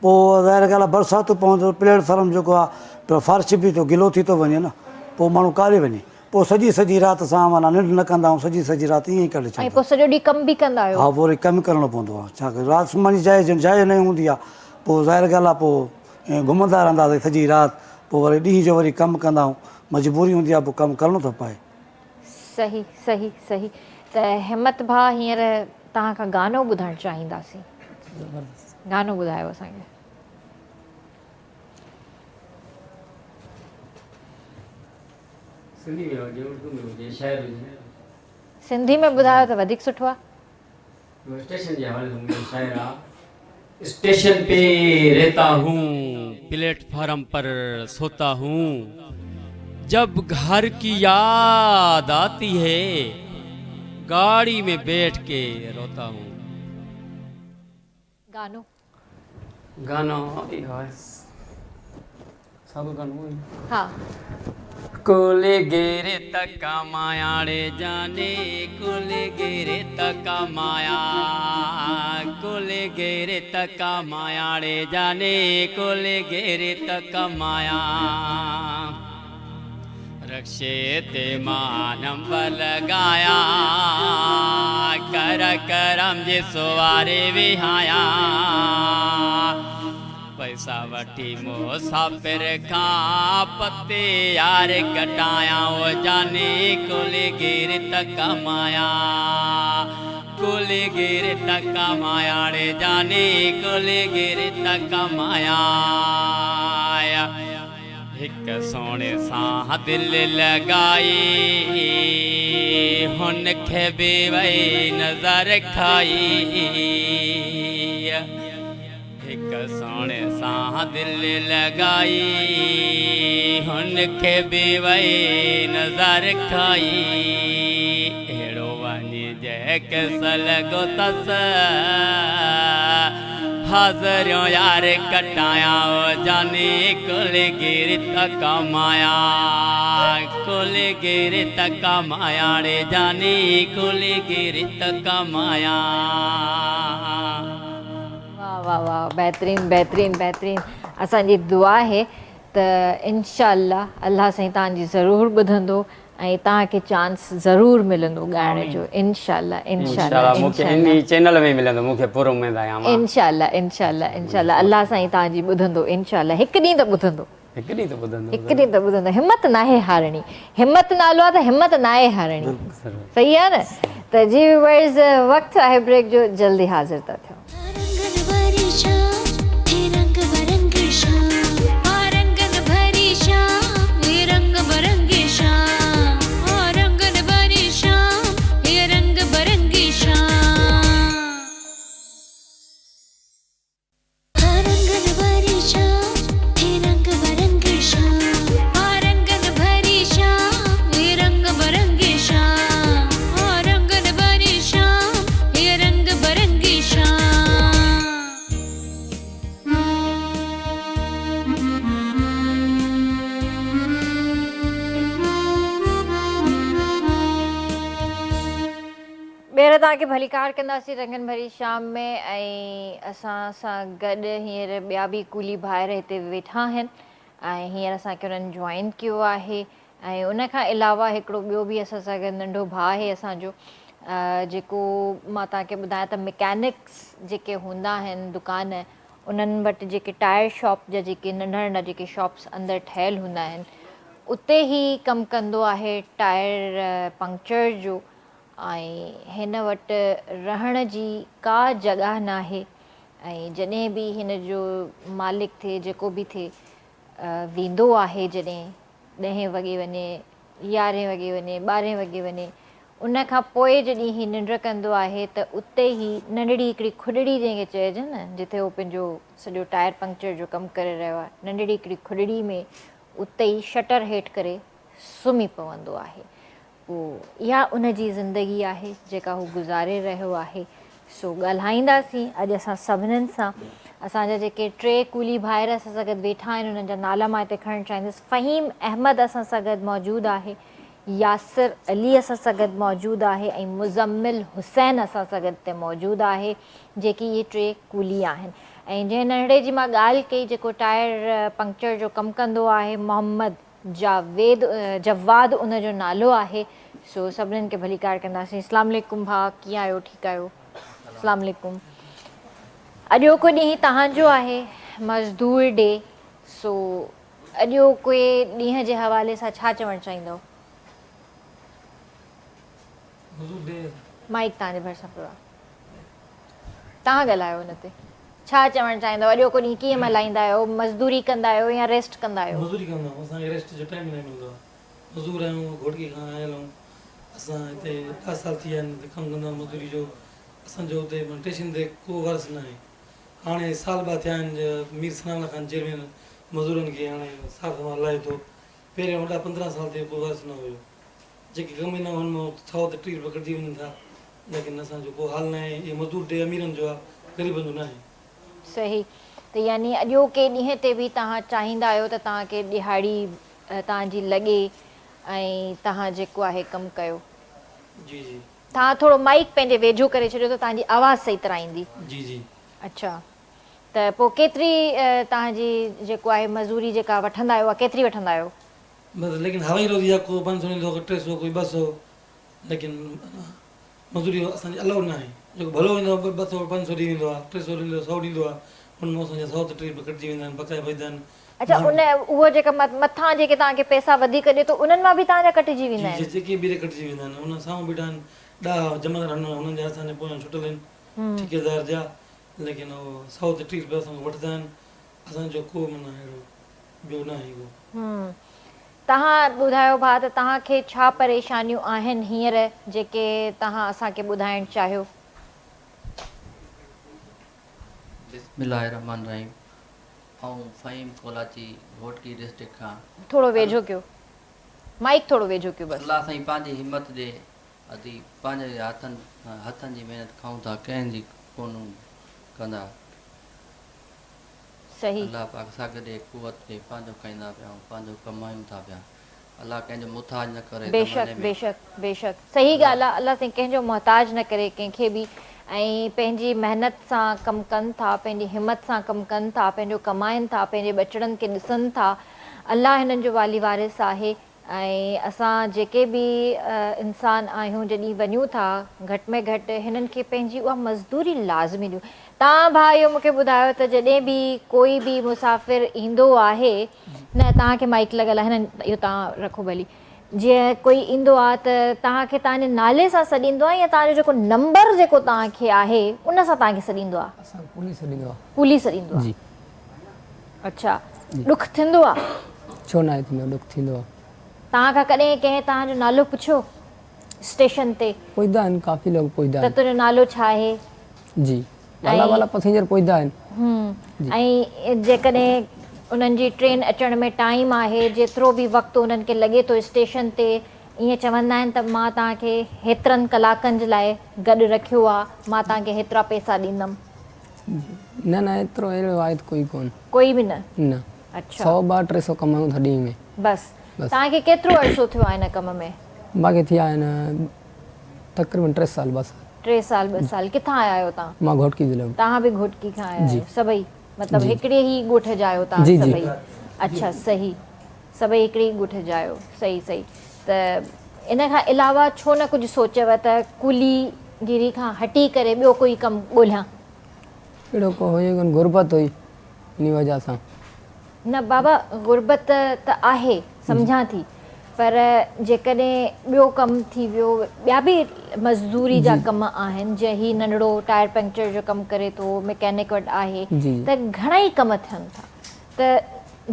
پوء ظاهر ڳالهه آهي برساتون پون ته پليٽ فارم جيڪو آهي پيو فرش به ٿو گلو ٿي ٿو وڃي نه پوء ماڻهو ڪاڏي وڃي پوء سڄي سڄي رات اسان معنيٰ ننڊ نه ڪندا آهيون سڄي سڄي رات ائين ئي ڪڍي ڇڏيندا ۽ پوء سڄو ڏينهن ڪم به ڪندا آهيو؟ ها پوء وري ڪم ڪرڻو پوندو آهي ڇا ڪجي رات سمهڻ جي جاء جاء نه هوندي آهي پوء ظاهر ڳالهه آهي پوء ائين گهمندا رهنداسين سڄي رات پوء وري ڏينهن جو وري ڪم ڪندا آهيون مجبوري هوندي آهي پوء ڪم ڪرڻو ٿو پئي. صحيح صحيح صحيح ته همت ڀاء هينئر توهان کان گانو ٻڌڻ چاهينداسين گانو ٻڌايو اسان کي. سنڌي ۾ هجي اردو ۾ هجي شاعر هجي. سنڌي ۾ ٻڌايو ته وڌيڪ سٺو آ. اسٽيشن جي حوالي سان منهنجو شاعر آ. اسٽيشن پي رهتا هون پليٽ فارم پر سوتا هون جب گهر ڪي ياد آتي هي گاڙي ۾ بيٺ ڪي روتا هون. گانو. گانو اهو آهي ساڳيو گانو اهو ئي. ها. ڪولي گيري تڪا مايا ڙي جاني ڪولي گيري تڪا مايا ڪولي گيري تڪا مايا ڙي جاني ڪولي گيري تڪا مايا رڪشي تي مان نمبر لڳايا ڪر ڪرم جي سواري ويهايا پئسا وٺي مسافر کان پتي يار ڪٽايا او جاني ڪولي گير ته ڪمايا ڪولي گير ته ڪمايا ڙي جاني ڪولي گير ته ڪمايا هڪ سهڻي سان دل لڳائي هن کي به وئي نظر کائي. هڪ سهڻي سان دل لڳائي هن کي به وئي نظر کائي. اهڙو وڃي جيڪس لڳو تس حاضريون يار ڪٽايان او جاني ڪل گير ته ڪمايا ڪل گير ته ڪمايا ڙي جاني ڪل گير ته ڪمايا. واه واه واه بهترين بهترين بهترين اسان جي دعا آهي ته انشاء الله الله سائين توهان جي ضرور ٻڌندو ۽ توهان کي چانس ضرور ملندو ڳائڻ جو انشاء الله انشاء الله مون کي انهي چينل ۾ ملندو مون کي پر اميد آهيان مان انشاء الله انشاء الله انشاء الله الله سائين توهان جي ٻڌندو انشاء الله هڪ ڏينهن ته ٻڌندو هڪ ڏينهن ته ٻڌندو هڪ ڏينهن ته ٻڌندو همت ناهي هارڻي همت نالو آهي ته همت ناهي هارڻي صحيح آهي نه ته جي ويورز وقت آهي بريڪ جو جلدي حاضر ٿا ٿيون. ٻيهر توهان کي ڀليڪار ڪنداسين رنگن ڀري شام ۾ ۽ اسان سان گڏ هينئر ٻيا به ڪولي ڀائر هتي ويٺا آهن ۽ هينئر اسان کي انهن جوائن ڪيو آهي ۽ ان کان علاوه هڪڙو ٻيو به اسان سان گڏ ننڍو ڀاء آهي اسان جو جيڪو مان توهان کي ٻڌايان ته مڪينڪس جيڪي هوندا آهن دڪان انهن وٽ جيڪي ٽائر شاپ جا جيڪي ننڍا ننڍا جيڪي شاپس اندر ٺهيل هوندا آهن اتي هي ڪم ڪندو آهي ٽائر پنڪچر جو ۽ هن وٽ رهڻ جي ڪا جڳهه ناهي ۽ جڏهن به هن جو مالڪ ٿئي جيڪو به ٿئي ويندو آهي جڏهن ڏهين وڳي وڃي يارهين وڳي وڃي ٻارهين وڳي وڃي ان کان پوء جڏهن هي ننڊ ڪندو آهي ته اتي هي ننڍڙي هڪڙي کڏڙي جنهن کي چئجي نه جتي هو پنهنجو سڄو ٽائر پنڪچر جو ڪم ڪري رهيو آهي ننڍڙي هڪڙي کڏڙي ۾ اتي ئي شٽر هيٺ ڪري سمهي پوندو آهي پوء اها ان جي زندگي آهي جيڪا هو گذاري رهيو آهي سو ڳالهائينداسين اڄ اسان سڀنن سان. اسان جا جيڪي ٽي ڪولي ڀائر اسان سان گڏ ويٺا آهن انهن جا نالا مان هتي کڻڻ چاهيندس فهيم احمد اسان سان گڏ موجود آهي، ياسر علي اسان سان گڏ موجود آهي ۽ مزمل حسين اسان سان گڏ هتي موجود آهي جيڪي اهي ٽي ڪولي آهن ۽ جنهن ننڍڙي جي مان ڳالهه ڪئي جيڪو ٽائر پنڪچر جو ڪم ڪندو آهي محمد جاويد جواد ان جو نالو آهي سو سڀنن کي ڀليڪار ڪنداسين اسلام عليڪم ڀاء ڪيئن آهيو ٺيڪ آهيو اسلام عليڪم اڄوڪو ڏينهن توهان جو آهي مزدور ڊي سو اڄوڪي ڏينهن جي حوالي سان ڇا چوڻ چاهيندؤ مائيڪ توهان جي ڀرسان پيو آهي توهان ڳالهايو ان تي. ڇا چوڻ چاهيندؤ اڄوڪو ڏينهن ڪيئن ملهائيندا آهيو مزدوري ڪندا آهيو يا ريسٽ ڪندا آهيو؟ مزدوري ڪندا آهيون اسان کي ريسٽ جو ٽائيم ئي نه ملندو آهي مزور آهيون گهوٽڪي کان آيل آهيون اسان هتي ڏهه سال ٿي ويا آهن هتي ڪم ڪندا آهيون مزدوري جو اسان جو هتي معنيٰ ٽيشن تي ڪو وارث نه آهي. هاڻي سال ٻه ٿيا آهن جو مير ثناء الله خان چيئرمين مزورن کي هاڻي سار سنڀال لاهي ٿو. پهريان وڏا 15 سال ٿي ويا ڪو وارث نه هيو. جيڪي ڪم ايندا هن مان سئو ته 30 رپيا ڪٽجي وڃن ٿا. ليڪن اسان جو ڪو حال ناهي. اهو مزدور ڊي اميرن جو آهي غريبن جو ناهي. صحيح ته يعني اڄوڪي ڏينهن تي به توهان چاهيندا آهيو ته توهان کي ڏهاڙي توهان جي لڳي ۽ توهان جيڪو آهي ڪم ڪيو. جي جي. توهان ٿورو مائيڪ پنهنجي ويجهو ڪري ڇڏيو ته توهان جي آواز صحيح طرح ايندي. جي جي. اڇا ته پوء ڪيتري توهان جي جيڪو آهي مزوري جيڪا وٺندا آهيو اها ڪيتري وٺندا آهيو؟ بس ليڪن هوائي روزي آ ڪو 500 ڏيندو ڪو 300 ڪوئي 200 ليڪن مزوري اسان جي الائو ناهي جيڪو ڀلو ايندو آ 200 500 ڏئي ويندو آ 300 ڏيندو آ 100 ڏيندو آ ان مان اسان جا سئو ته 30 رپيا ڪٽجي ويندا آهن بقايا بچدا آهن. اڇا ان اهو جيڪا مٿان جيڪي توهان کي پئسا وڌيڪ ڏي ٿو انهن مان به توهان جا ڪٽجي ويندا آهن؟ جي جي جيڪي به ڪٽجي ويندا آهن ان سامهون بيٺا آهن ڏاها جمعدار هنن جا اسان جي پويان ڇٽل آهن ٺيڪيدار جا ليڪن اهو سئو ته 30 رپيا اسان کان وٺندا آهن اسان جو ڪو معنيٰ اهڙو ٻيو ناهي ڪو. توهان ٻڌايو ڀاء ته توهان کي ڇا پريشانيون آهن هينئر جيڪي توهان اسان کي ٻڌائڻ چاهيو؟ بسم الله الرحمٰن الرحيم آئون فهيم ڪولاچي گهوٽڪي ڊسٽرڪٽ کان. ٿورو ويجهو ڪيو مائيڪ ٿورو ويجهو ڪيو بس. الله سائين پنهنجي همت ڏي ادي پنهنجي هٿن هٿن جي محنت کائون ٿا ڪنهن جي ڪونه ڪندا. صحيح. الله پاڪ سگهه ڏي قوت ڏي پنهنجو کائيندا پيا آهيون پنهنجو ڪمايون ٿا پيا الله ڪنهن جو محتاج نه ڪري بيشڪ زماني ۾. بيشڪ بيشڪ صحيح ڳالهه آ الله سائين ڪنهن جو محتاج نه ڪري ڪنهن کي به ۽ پنهنجي محنت سان ڪم ڪن ٿا پنهنجي همت سان ڪم ڪن ٿا پنهنجو ڪمائن ٿا پنهنجي ٻچڙن کي ڏسن ٿا الله هنن جو والي وارث آهي ۽ اسان جيڪي به انسان آهيون جڏهن وڃون ٿا گهٽ ۾ گهٽ هنن کي پنهنجي اها مزدوري لازمي ڏيون. توهان ڀاء اهو مونکي ٻڌايو ته جڏهن به ڪوئي به مسافر ايندو آهي نه توهان کي مائيڪ لڳل آهي هنن اهو توهان رکو ڀلي جيئن ڪوئي ايندو آهي ته توهان کي توهان جي نالي سان سڏيندو آهي يا توهان جو جيڪو نمبر جيڪو توهان کي آهي ان سان توهان کي سڏيندو آهي؟ اسان کي پوليس سڏيندو آهي. پوليس سڏيندو آهي. جي. اڇا ڏک ٿيندو آ؟ ڇو ناهي ٿيندو ڏک ٿيندو آ. توهان کان ڪڏهن ڪنهن توهان جو نالو پڇيو اسٽيشن تي؟ پڇدا آهن ڪافي لوگ پڇدا ته آهن. تنهنجو نالو ڇا آهي؟ جي والا والا پسينجر پڇدا آهن. جي. ۽ جيڪڏهن انهن جي ٽرين اچڻ ۾ ٽائيم آهي جيترو به وقت انهن کي لڳي ٿو اسٽيشن تي ائين چوندا آهن ته مان توهان کي هيترن ڪلاڪن جي لاء گڏ رکيو آ مان توهان کي هيترا پئسا ڏيندم. نه نه ايترو اهڙو آهي ته ڪوئي ڪونه. ڪوئي به نه؟ نه. اڇا. سئو ٻه ٽي سئو ڪمايون ٿا ڏينهن ۾. بس. بس. توهان کي ڪيترو عرصو ٿيو آهي هن ڪم ۾؟ مان کي ٿيا آهن تقريبن ٽي سال ٻه سال. ٽي سال ٻه سال. ڪٿان آيا آهيو توهان؟ مان گهوٽڪي ضلعي مان. توهان به گهوٽڪي کان آيا جي. آهيو سڀئي مطلب جي. هڪڙي ئي ڳوٺ جا آهيو توهان جي جي. سڀئي. اڇا صحيح. سڀئي هڪڙي ئي ڳوٺ جا آهيو. صحيح صحيح. ته ان کان علاوه ڇو نه ڪجهه سوچيو ته ڪولي گيري کان هٽي ڪري ٻيو ڪوئي ڪم ڳولهيان. اهڙو ڪو هيو ئي ڪونه غربت هئي انهي وجه سان. نه بابا غربت ته آهي سمجهان ٿي پر جيڪڏهن ٻيو ڪم ٿي ويو ٻيا به مزدوري جا ڪم آهن جيئن هي ننڍڙو ٽائر پنڪچر جو ڪم ڪري ٿو مڪينڪ وٽ آهي ته گهڻا ئي ڪم ٿين ٿا ته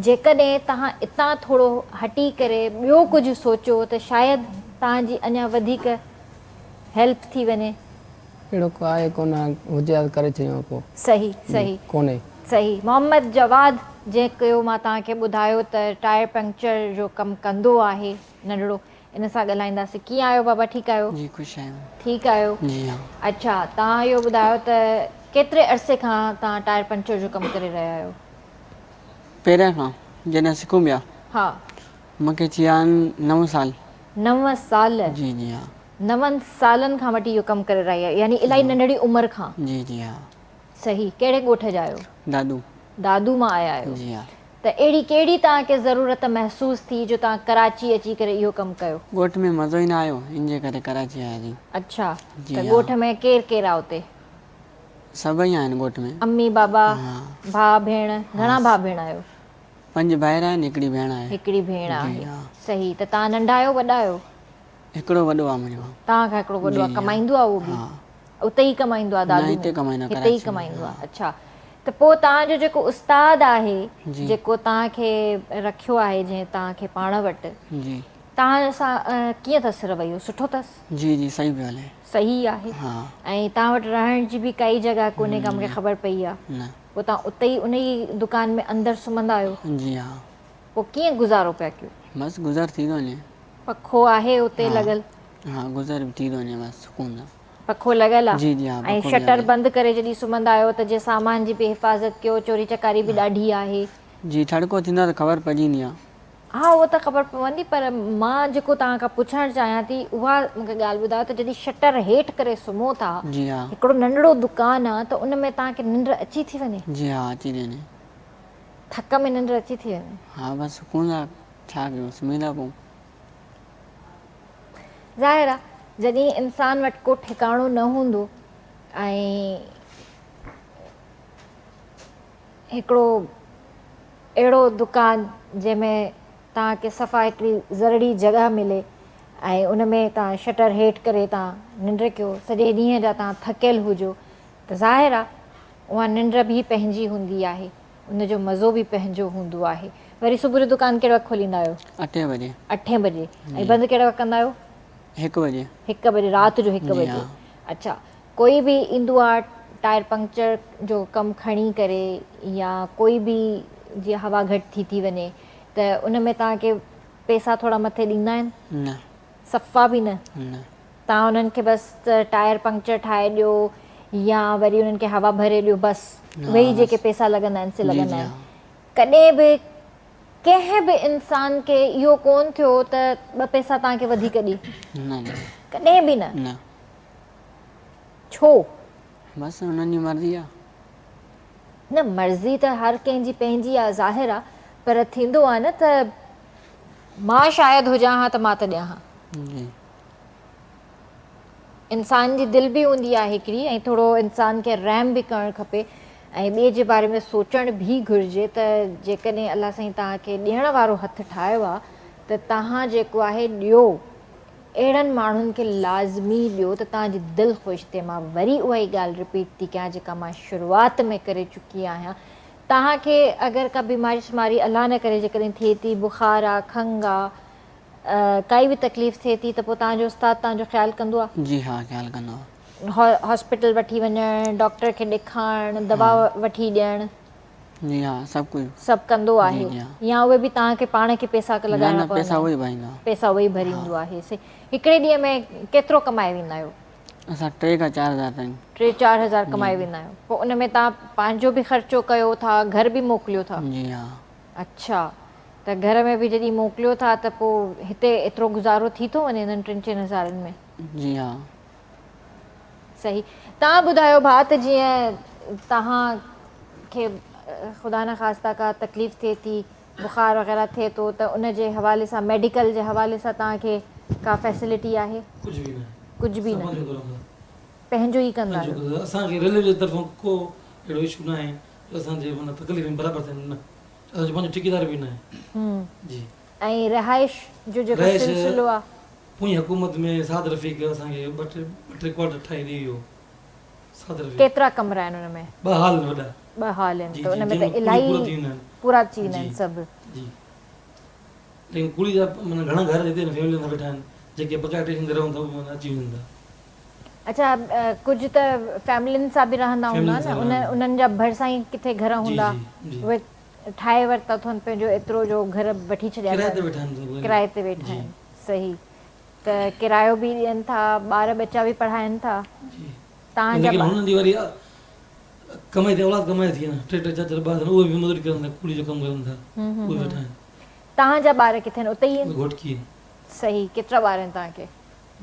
جيڪڏهن توهان اتان ٿورو هٽي ڪري ٻيو ڪجهه سوچيو ته شايد توهان جي اڃا وڌيڪ هيلپ ٿي وڃي. اهڙو ڪو آهي ڪونه هجي ها ته ڪري ڇڏيون ها ڪو. صحيح صحيح ڪونهي. صحيح محمد جواد جنهن ڪيو مان توهان کي ٻڌايو ته ٽائر پنڪچر جو ڪم ڪندو آهي ننڍڙو ان سان ڳالهائينداسين ڪيئن آهيو بابا ٺيڪ آهيو. جي خوش آهيون. ٺيڪ آهيو. جي ها. اڇا توهان اهو ٻڌايو ته ڪيتري عرصي کان توهان ٽائر پنڪچر جو ڪم ڪري رهيا آهيو. پهريان کان جڏهن سکون پيا. ها. مونکي ٿي ويا آهن نو سال. نو سال. جي جي ها. نون سالن کان وٺي اهو ڪم ڪري رهيا آهيو يعني الاهي ننڍڙي عمر کان. جي جي ها. صحيح ڪهڙي ڳوٺ جا آهيو؟ دادو. دادو مان آيا آهيو. جي ها. ته اهڙي ڪهڙي توهان کي ضرورت محسوس ٿي جو توهان ڪراچي اچي ڪري اهو ڪم ڪيو؟ ڳوٺ ۾ مزو ئي نه آيو ان جي ڪري ڪراچي آياسين. اڇا جي ته ها. ڳوٺ ۾ ڪير ڪير آ اتي؟ سڀئي آهن ڳوٺ ۾. امي بابا ها. ڀاء ڀيڻ گهڻا ڀاء ڀيڻ آهيو؟ پنج ڀائر آهن هڪڙي ڀيڻ آهي. هڪڙي ڀيڻ جي آهي ها. صحيح ته توهان ننڍا آهيو وڏا آهيو؟ هڪڙو وڏو آهي منهنجو کان. توهان کان هڪڙو وڏو جي آهي ها. ڪمائيندو آهي اهو به؟ ها. اتي ئي ڪمائيندو آهي نه دادو هتي ۾؟ ڪمائيندو آهي هتي ئي ڪراچي ۾ ڪمائيندو ها. آهي اڇا ته پوء توهان جو جيڪو استاد آهي جي. جيڪو توهان کي رکيو آهي جنهن توهان کي پاڻ وٽ جي. توهان سان ڪيئن اٿس رويو سٺو اٿس؟ جي جي صحيح پيو هلي. صحيح آهي ها. ۽ توهان وٽ رهڻ جي به ڪائي جڳهه ڪونهي ڪا مونکي خبر پئي آ. نه. پوء توهان اتي ئي ان ئي دڪان ۾ اندر سمهندا آهيو؟ جي ها. پوء ڪيئن گذارو پيا ڪيو؟ بس گذر ٿي ٿو وڃي. پکو آهي اتي لڳل؟ ها گذر به ٿي ٿو وڃي بس سڪون سان. پکو لڳل آ؟ جي جي ها ۽ پکو به شٽر آهي. بند ڪري جڏهن سمهندا آهيو ته جي سامان جي به حفاظت ڪيو چوري چڪاري به ڏاڍي آهي. جي ٺڙڪو ٿيندو آ ته خبر پئجي ويندي آ. ها اهو ته خبر پوندي پر مان جيڪو توهان کان پڇڻ چاهيان ٿي اها مون کي ڳالهه ٻڌايو ته جڏهن شٽر هيٺ ڪري سمهو ٿا جي ها. هڪڙو ننڍڙو دڪان آ ته ان ۾ توهان کي ننڊ اچي ٿي وڃي؟ جي ها اچي ٿي وڃي. ٿڪ ۾ ننڊ اچي ٿي وڃي؟ ها بس سڪون سان ڇا ڪيون سمهي ٿا پئون. ظاهر آ جڏهن انسان وٽ ڪو ٺڪاڻو نه هوندو ۽ هڪڙو اهڙو دڪان جنهن ۾ توهان کي صفا هڪڙي ذرڙي جڳهه ملي ۽ ان ۾ توهان شٽر هيٺ ڪري توهان ننڊ ڪيو سڄي ڏينهن جا توهان ٿڪيل هجو ته ظاهر آ اها ننڊ به پنهنجي هوندي آهي ان جو مزو به پنهنجو هوندو آهي. وري صبح جو دڪان ڪهڙي وقت کوليندا آهيو؟ اٺين بجي. اٺين بجي ۽ بند ڪهڙي وقت ڪندا آهيو؟ هڪ بجي. هڪ بجي رات جو هڪ بجي. اڇا ڪوئي به ايندو آ ٽائر پنڪچر جو ڪم کڻي ڪري يا ڪوئي به جيئن هوا گهٽ ٿي ٿي وڃي ته ان ۾ توهان کي پيسا ٿورا مٿي ڏيندا آهن؟ نه. صفا به نه؟ نه. توهان انهن کي بس ٽائر پنڪچر ٺاهي ڏيو يا وري انهن کي هوا ڀري ڏيو بس اهي ئي جيڪي پيسا لڳندا آهن سي لڳندا آهن. ڪڏهن به ڪنهن به انسان کي اهو ڪون ٿيو ته ٻه پيسا توهان کي وڌيڪ ڏي؟ نه نه. ڪڏهن به نه؟ نه. ڇو؟ بس انهن جي مرضي آ. نه مرضي ته هر ڪنهن جي پنهنجي آ ظاهر آ پر ٿيندو آ نه ته مان شايد هجان ها ته مان ته ڏيان ها. جي. انسان جي دل به هوندي آهي هڪڙي ۽ ٿورو انسان کي رحم به ڪرڻ کپي ۽ ٻئي جي باري ۾ سوچڻ به گهرجي ته جيڪڏهن الله سائين توهان کي ڏيڻ وارو هٿ ٺاهيو آهي ته توهان جيڪو آهي ڏيو اهڙن ماڻهن کي لازمي ڏيو ته توهان جي دل خوش ٿئي مان وري اها ئي ڳالهه رپيٽ ٿي ڪيان جيڪا مان شروعات ۾ ڪري چڪي آهيان توهان کي اگر ڪا بيماري شماري الله نه ڪري جيڪڏهن ٿئي ٿي بخار آ کنگهه آ ڪائي به تڪليف ٿئي ٿي ته پوء توهان جو استاد توهان جو خيال ڪندو آهي؟ جي ها خيال ڪندو آهي. هاسپيٽل وٺي وڃڻ، ڊاڪٽر کي ڏيکارڻ، دوا وٺي ڏيڻ. جي ها سڀ ڪجهه. سڀ ڪندو آهي يا اهي به توهان کي پاڻ کي پيسا لڳائڻا نه نه پيسا اهو ئي ڀريندو آهي. پيسا اهو ئي ڀريندو آهي. سي هڪڙي ڏينهن ۾ ڪيترو ڪمائي ويندا آهيو؟ اسان 3 کان 4 هزار تائين. 3 4 هزار ڪمائي ويندا آهيو. پوء ان ۾ توهان پنهنجو به خرچو ڪيو ٿا گهر به موڪليو ٿا؟ جي ها. اڇا ته گهر ۾ به جڏهن موڪليو ٿا ته پوء هتي ايترو گذارو ٿي ٿو وڃي انهن ٽن چئن هزارن ۾؟ جي ها. صحيح توهان ٻڌايو ڀاء ته جيئن توهان کي خدا نخواسته ڪا تڪليف ٿئي ٿي بخار وغيره ٿئي ٿو ته ان جي حوالي سان ميڊيڪل جي حوالي سان توهان کي ڪا فيسلٽي آهي؟ ڪجهه به نه. ڪجهه به نه. پنهنجو ئي ڪندا آهيو. اسان کي ريلوي جي طرفان ڪو اهڙو اشو نه آهي جو اسان جي معنيٰ تڪليف ۾ برابر ٿين نه. اسان جو پنهنجو ٺيڪيدار به ناهي. جي. ۽ رهائش جو جيڪو سلسلو آ. پوئين حڪومت ۾ سعد رفيق اسان کي ٻه ٽي ڪوارٽر ٺاهي ڏئي ويو. سعد رفيق. ڪيترا ڪمرا آهن ان ۾؟ ٻه هال آهن وڏا. ٻه هال آهن ته ان ۾ ته الاهي پورا ٿي ويندا آهن سڀ. جي. ليڪن ڪوڙي جا معنيٰ گهڻا گهر هتي فيملين سان ويٺا آهن جيڪي بقايا ٽيشن تي رهن ٿا اهي معنيٰ اچي وڃن ٿا. اڇا ڪجهه ته فيملين سان به رهندا هوندا نه ان انهن جا ڀرسان ئي ڪٿي گهر هوندا اهي ٺاهي ورتا اٿن پنهنجو ايترو جو گهر وٺي ڇڏيا ڪرائي تي ويٺا آهن ڪرائي تي ويٺا آهن صحيح ته ڪرايو به ڏين ٿا ٻار ٻچا به پڙهائن ٿا تان جا ليڪن هنن جي وري ڪمائي ٿي اولاد ڪمائي ٿي نه ٽي ٽي چار چار ٻار اهي به مزوري ڪرن ٿا ڪوڙي جو ڪم ڪرن ٿا اهي ويٺا آهن تان جا ٻار ڪٿي آهن اتي ئي آهن گهوٽڪي صحيح ڪيترا ٻار آهن توهان کي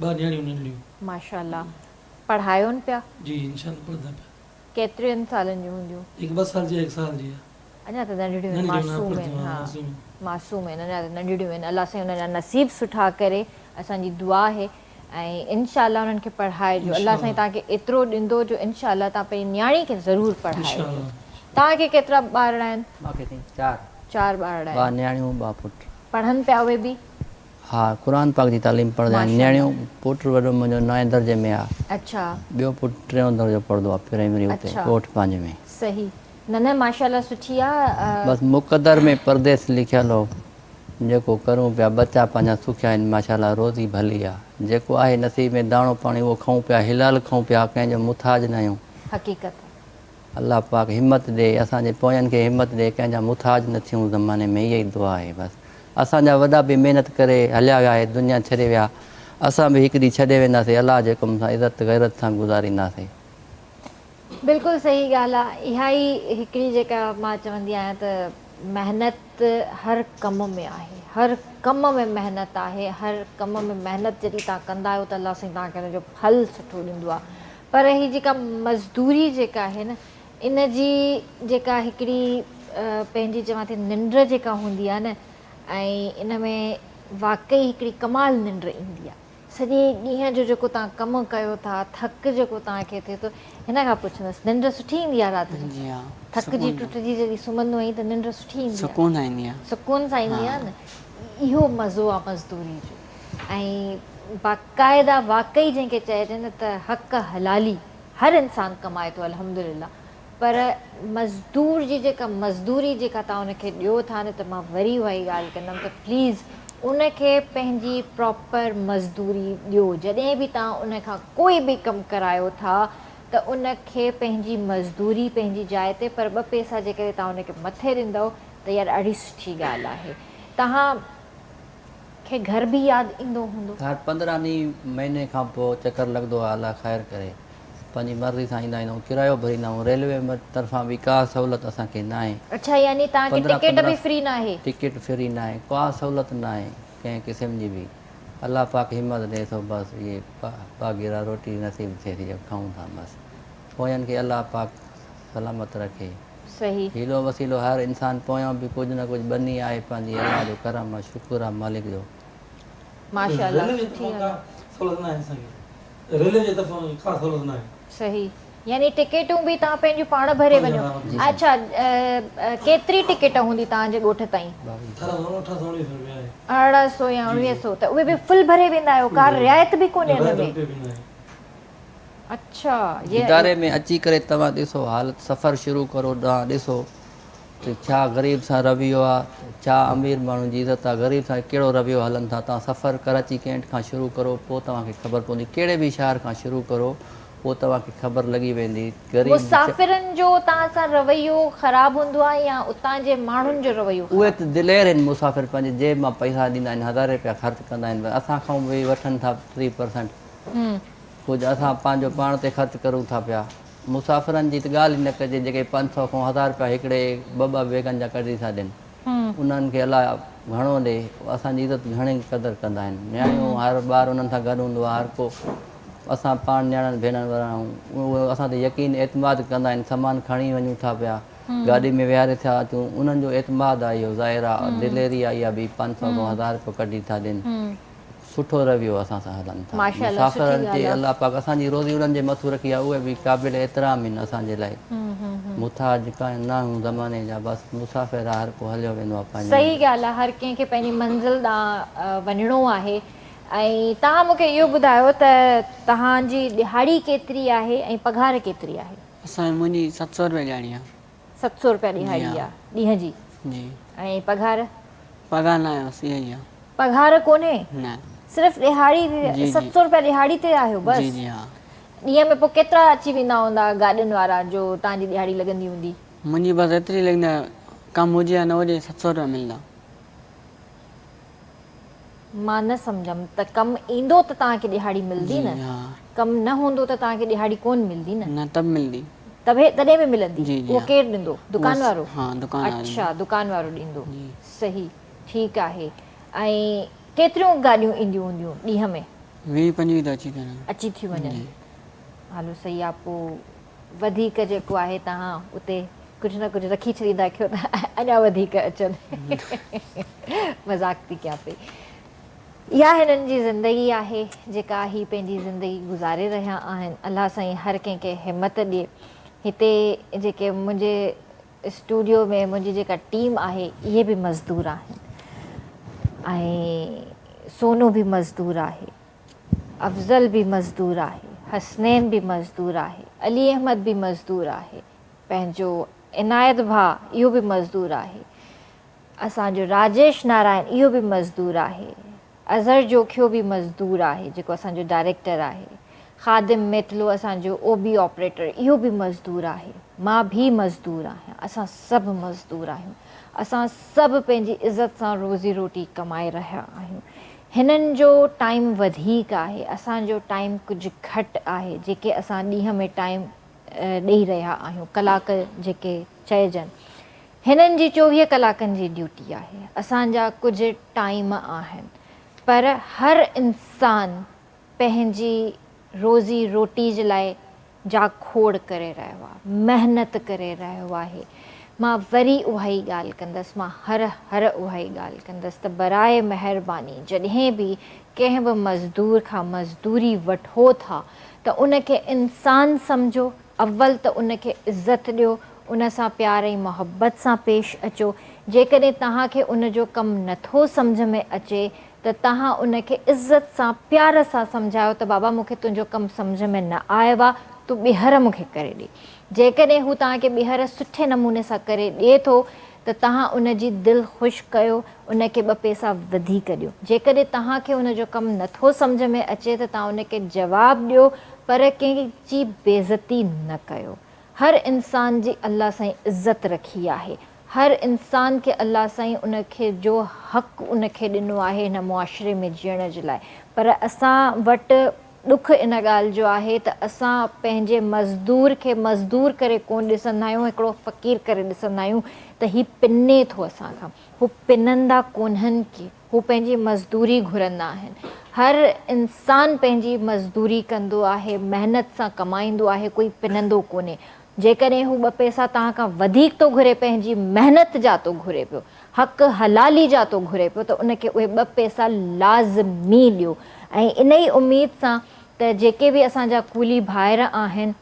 ٻه نياڻيون ننڍڙيون. ماشاءالله پڙهايون پيا. جي انشاء الله پڙهندا پيا. ڪيترين سالن جون هونديون. هڪ ٻه سال جي آهي هڪ سال جي آهي. اڃا ته ننڍڙيون آهن معصوم آهن ها معصوم آهن اڃا ته ننڍڙيون آهن الله سائين انهن جا نصيب سٺا ڪري اسان جي دعا آهي ۽ انشاء الله انهن کي پڙهائجو الله سائين توهان کي ايترو ڏيندو جو انشاء الله توهان پنهنجي نياڻي کي ضرور پڙهائجو توهان کي ڪيترا ٻارڙا آهن. مان کي سائين چار. چار ٻارڙا آهن. ٻه نياڻيون ٻه پٽ. پڙهن پيا اهي به. ها قرآن پاڪ جي تعليم پڙهندا آهن نياڻيون پٽ وڏو منهنجو نائين درجي ۾ آ اڇا ٻيو پٽ ٽيون درجو پڙهندو آ پرائمري اتي ڳوٺ پنهنجي ۾. صحيح نه نه ماشاءالله سٺي آ. بس مقدر ۾ پرديس لکيل هو جيڪو ڪرون پيا ٻچا پنهنجا سکيا آهن ماشاءالله روزي ڀلي آ جيڪو آهي نصيب ۾ داڻو پاڻي اهو کائون پيا حلال کائون پيا ڪنهن جو مٿاج نه آهيون. حقيقت. الله پاڪ همت ڏي اسان جي پوين کي همت ڏي ڪنهن جا مٿاج نه ٿيون زماني ۾ اها ئي دعا آهي بس اسان جا وڏا به محنت ڪري هليا ويا هي دنيا ڇڏي ويا اسان به هڪ ڏينهن ڇڏي وينداسي الله جي حڪم سان عزت غيرت سان گذارينداسي. بلڪل صحيح ڳالهه آ اها ئي هڪڙي جيڪا مان چوندي آهيان ته محنت هر ڪم ۾ آهي هر ڪم ۾ محنت آهي هر ڪم ۾ محنت جڏهن توهان ڪندا آهيو ته الله سائين توهان کي ان جو ڦل سٺو ڏيندو آ پر هي جيڪا مزدوري جيڪا آهي نه ان جي جيڪا هڪڙي پنهنجي چوان ٿي ننڊ جيڪا هوندي آهي نه ۽ ان ۾ واقعي هڪڙي ڪمال ننڊ ايندي آهي سڄي ڏينهن جو جيڪو توهان ڪم ڪيو ٿا ٿڪ جيڪو توهان کي ٿئي ٿو هن کان پڇندس ننڊ سٺي ايندي آهي رات جو جي ها ٿڪجي ٽٽجي جڏهن سمهندو آهين ته ننڊ سٺي ايندي آهي سڪون سان ايندي آهي سڪون سان ايندي آهي نه اهو مزو آهي مزدوري جو ۽ باقاعده واقعي جنهن کي چئجي نه ته حق حلالي هر انسان ڪمائي ٿو الحمدلله پر مزدور جي جيڪا مزدوري جيڪا توهان ان کي ڏيو ٿا نه ته مان وري اها ئي ڳالهه ڪندم ته پليز ان کي پنهنجي پراپر مزدوري ڏيو جڏهن به توهان ان کان ڪوئي به ڪم ڪرايو ٿا ته ان کي پنهنجي مزدوري پنهنجي جاء تي پر ٻه پئسا جيڪڏهن توهان ان کي مٿي ڏيندؤ ته اها ڏاڍي سٺي ڳالهه آهي توهان کي گهر به ياد ايندو هوندو. هر 15 ڏينهن مهيني کان پوء چڪر لڳندو آهي الله خير ڪري پنهنجي مرضي سان ايندا آهيون ڪرايو ڀريندا آهيون ريلوي طرفان به ڪا سهولت اسان کي ناهي. اڇا يعني توهان کي ٽڪيٽ به فري ناهي. ٽڪيٽ فري ناهي ڪا سهولت ناهي ڪنهن قسم جي به الله پاڪ همت ڏي ٿو بس اهي ٻه گرا روٽي نصيب ٿئي ٿي جيڪا کائون ٿا بس پوين کي الله پاڪ سلامت رکي. صحيح. حيلو وسيلو هر انسان پويان به ڪجهه نه ڪجهه ٻني آهي پنهنجي الله جو ڪرم آ شڪر آ مالڪ جو. ماشاءالله ريلوي جي سٺي طرفان ڳالهه ڪا سهولت ناهي اسان کي ريلوي جي طرفان ڪا سهولت ناهي. صحيح يعني ٽڪيٽون به توهان پنهنجون پاڻ ڀري وڃو اڇا ڪيتري ٽڪيٽ هوندي توهان جي ڳوٺ تائين؟ 1800 1900 رپيا آهي. 1800 يا 1900 ته اهي به فل ڀري ويندا آهيو ڪا رعايت به ڪونهي ان ۾؟ اڇا يه. اداري ۾ اچي ڪري توهان ڏسو حالت سفر شروع ڪرو ڏانهن ڏسو ته ڇا غريب سان رويو آ ڇا امير ماڻهن جي عزت آ غريب سان ڪهڙو رويو هلن ٿا توهان سفر ڪراچي ڪينٽ کان شروع ڪرو پو توهان کي خبر پوندي ڪهڙي به شهر کان شروع ڪرو پو توهان کي خبر لڳي ويندي غريب مسافرن جو توهان سان رويو خراب هوندو آ يا اتان جي ماڻهن جو رويو اهي خراب. ته دلير آهن مسافر پنهنجي جيب مان پئسا ڏيندا آهن هزارين رپيا خرچ ڪندا آهن اسان کان به وٺن ٿا 3%. ڪجهه اسان پنهنجو پاڻ تي خرچ ڪرون ٿا پيا. مسافرن جي ته ڳالهه ئي نه ڪجي جيڪي 500 کان هزار رپيا هڪڙي ٻه ٻه بيگن جا ڪڍي ٿا ڏين. انهن کي الله گهڻو ڏي. اسان جي عزت گهڻي قدر ڪندا آهن. نياڻيون هر ٻار انهن سان گڏ هوندو آهي هر ڪو اسان پاڻ نياڻين ڀينرن وارا آهيون. اهي اسان تي يقين اعتماد ڪندا آهن سامان کڻي وڃون ٿا پيا گاڏي ۾ ويهاري ٿا اچون انهن جو اعتماد آهي اهو ظاهر آهي دليري آهي اها به 500 کان هزار رپيو ڪڍي ٿا ڏين. سٺو رويو اسان سان هلن ٿا. ماشاءالله سٺي مسافرن تي ڳالهه آ. الله پاڪ اسان جي روزي انهن جي مٿو رکي آ اهي به قابل احترام آهن اسان جي لاء محتاج ڪانه ناهيون زماني جا بس مسافر آ هر ڪو هليو ويندو آ پنهنجي صحيح منزل. ڳالهه آ هر ڪنهن کي پنهنجي منزل ڏانهن وڃڻو آهي ۽ توهان مون کي اهو ٻڌايو ته توهان جي ڏهاڙي ڪيتري آهي ۽ پگهار ڪيتري آهي؟ اسان جي منهنجي 700 روپيا ڏهاڙي آ. 700 روپيا ڏهاڙي آ ڏينهن جي جي. ۽ پگهار؟ پگهار ناهي بس اها ئي آ. پگهار ڪونهي؟ نه. صرف ڏهاڙي جي جي. 700 روپيا ڏهاڙي تي آهيو بس؟ جي جي ها. ڏينهن ۾ پوء ڪيترا اچي ويندا هوندا گاڏين وارا جو توهان جي ڏهاڙي لڳندي هوندي؟ منهنجي بس ايتري لڳندي آهي ڪم هجي يا نه هجي 700 روپيا ملندا. مان نه سمجهيم ته ڪم ايندو ته توهان کي ڏهاڙي ملندي جي نه؟ ها. ڪم نه هوندو ته توهان کي ڏهاڙي ڪونه ملندي نه؟ نه ته به ملندي. تبه تڏهن به ملندي؟ جي جي اهو ها. ڪير ڏيندو؟ دڪان وارو؟ ها دڪان وارو ڏيندو. اڇا دڪان وارو ڏيندو. جي. صحيح. ٺيڪ آهي ۽ ڪيتريون گاڏيون اينديون هونديون ڏينهن ۾؟ 20 25 ته اچي ٿيون وڃن. اچي ٿيون وڃن. هلو صحيح آ پوء وڌيڪ جيڪو آهي توهان اتي ڪجهه نه ڪجهه رکي ڇڏيندا ڪيو ته اڃا وڌيڪ اچن. مذاق ٿي ڪيان پئي. اها هنن جي زندگي آهي جيڪا هي پنهنجي زندگي گذاري رهيا آهن. الله سائين هر ڪنهن کي همت ڏي. هتي جيڪي منهنجي اسٽوڊيو ۾ منهنجي جيڪا ٽيم آهي اهي به مزدور آهن ۽ سونو به مزدور آهي افضل به مزدور آهي حسنين به مزدور آهي علي احمد به مزدور آهي پنهنجو عنايت ڀاء اهو به مزدور آهي. اسان جو راجيش نارائڻ اهو به مزدور آهي. اظهر جوکيو به مزدور آهي جيڪو اسان جو ڊائريڪٽر آهي. خادم ميتلو اسان جو او بي آپريٽر اهو به مزدور آهي. مان به مزدور آهيان. اسان سڀ مزدور آهيون. اسان سڀ پنهنجي عزت سان روزي روٽي ڪمائي رهيا آهيون. هنن جو ٽائيم وڌيڪ آهي اسان جو ٽائيم ڪجهه گهٽ آهي جيڪي اسان ڏينهن ۾ ٽائيم ڏئي رهيا آهيون ڪلاڪ جيڪي چئجن هنن جي 24 ڪلاڪن جي ڊيوٽي آهي اسان جا ڪجهه ٽائيم آهن پر هر انسان پنهنجي روزي روٽي جي لاء جاکوڙ ڪري رهيو آهي محنت ڪري رهيو آهي مان وري اها ئي ڳالهه ڪندس مان هر هر اها ئي ڳالهه ڪندس ته براء مهرباني جڏهن به ڪنهن به مزدور کان مزدوري وٺو ٿا ته ان کي انسان سمجهو اول ته ان کي عزت ڏيو ان سان پيار ۽ محبت سان پيش اچو جيڪڏهن توهان کي ان جو ڪم نٿو سمجهه ۾ اچي ته توهان ان کي عزت سان پيار سان سمجهايو ته بابا مون کي تنهنجو ڪم سمجهه ۾ نه آيو آ تون ٻيهر مون کي ڪري ڏي. جيڪڏهن هو توهان کي ٻيهر سٺي نموني سان ڪري ڏئي ٿو ته توهان ان جي دل خوش ڪيو ان کي ٻه پئسا وڌيڪ ڏيو. جيڪڏهن توهان کي ان جو ڪم نه ٿو سمجهه ۾ اچي ته توهان ان کي جواب ڏيو پر ڪنهن جي بيعزتي نه ڪيو. هر انسان جي الله سائين عزت رکي آهي. هر انسان کي الله سائين ان کي جو حق ان کي ڏنو آهي هن معاشري ۾ جيئڻ جي لاء پر اسان وٽ ڏک ان ڳالهه جو آهي ته اسان پنهنجي مزدور کي مزدور ڪري ڪونه ڏسندا آهيون هڪڙو فقير ڪري ڏسندا آهيون ته هي پني ٿو اسان کان هو پنندا ڪونهن ڪي هو پنهنجي مزدوري گهرندا آهن. هر انسان پنهنجي مزدوري ڪندو آهي، محنت سان ڪمائيندو آهي، ڪوئي پنندو ڪونهي. جيڪڏهن هو ٻه پئسا توهان کان وڌيڪ ٿو گهري پنهنجي محنت جا ٿو گهري پيو، حق حلالي جا ٿو گهري پيو ته ان کي اهي ٻه پئسا لازمي ڏيو ۽ انهي اميد سان ته جيڪي به اسان جا ڪولي ڀائر آهن،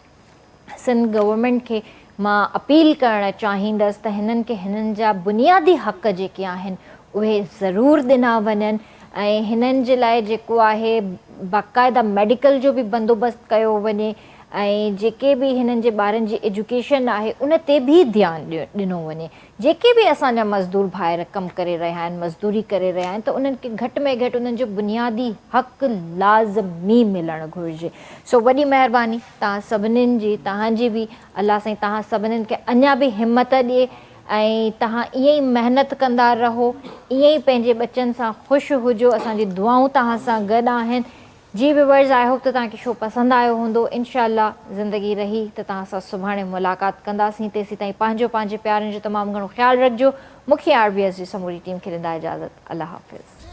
سنڌ گورنمينٽ کي مان اپيل ڪرڻ چاهيندس ته هنن کي هنن جا بنيادي حق جيڪي آهن اهي ضرور ڏنا وڃن ۽ هنن جي لاء جيڪو آهي باقاعده ميڊيڪل جو به بندوبست ڪيو وڃي ۽ جيڪي به هنن جي ٻارن جي ايجوڪيشن آهي ان تي به ڌيان ڏنو وڃي جيڪي به اسان جا مزدور ڀائر ڪم ڪري رهيا آهن مزدوري ڪري رهيا آهن ته انهن کي گهٽ ۾ گهٽ انهن جو بنيادي حق لازمي ملڻ گهرجي سو وڏي مهرباني توهان سڀنين جي توهان جي به الله سائين توهان سڀنين کي اڃا به همت ڏي ۽ توهان ائين ئي محنت ڪندا رهو ائين ئي پنهنجي ٻچن سان خوش هجو اسان جي دعائون توهان سان گڏ آهن جي ويورز I hope ته توهان کي شو پسند آيو هوندو انشاء الله زندگي رهي ته توهان سان سڀاڻي ملاقات ڪنداسين تيسيتائين پنهنجو پنهنجي پيارن جو تمام گهڻو خيال رکجو مون کي آر بي ايس جي سموري ٽيم کي ڏيندا اجازت الله حافظ.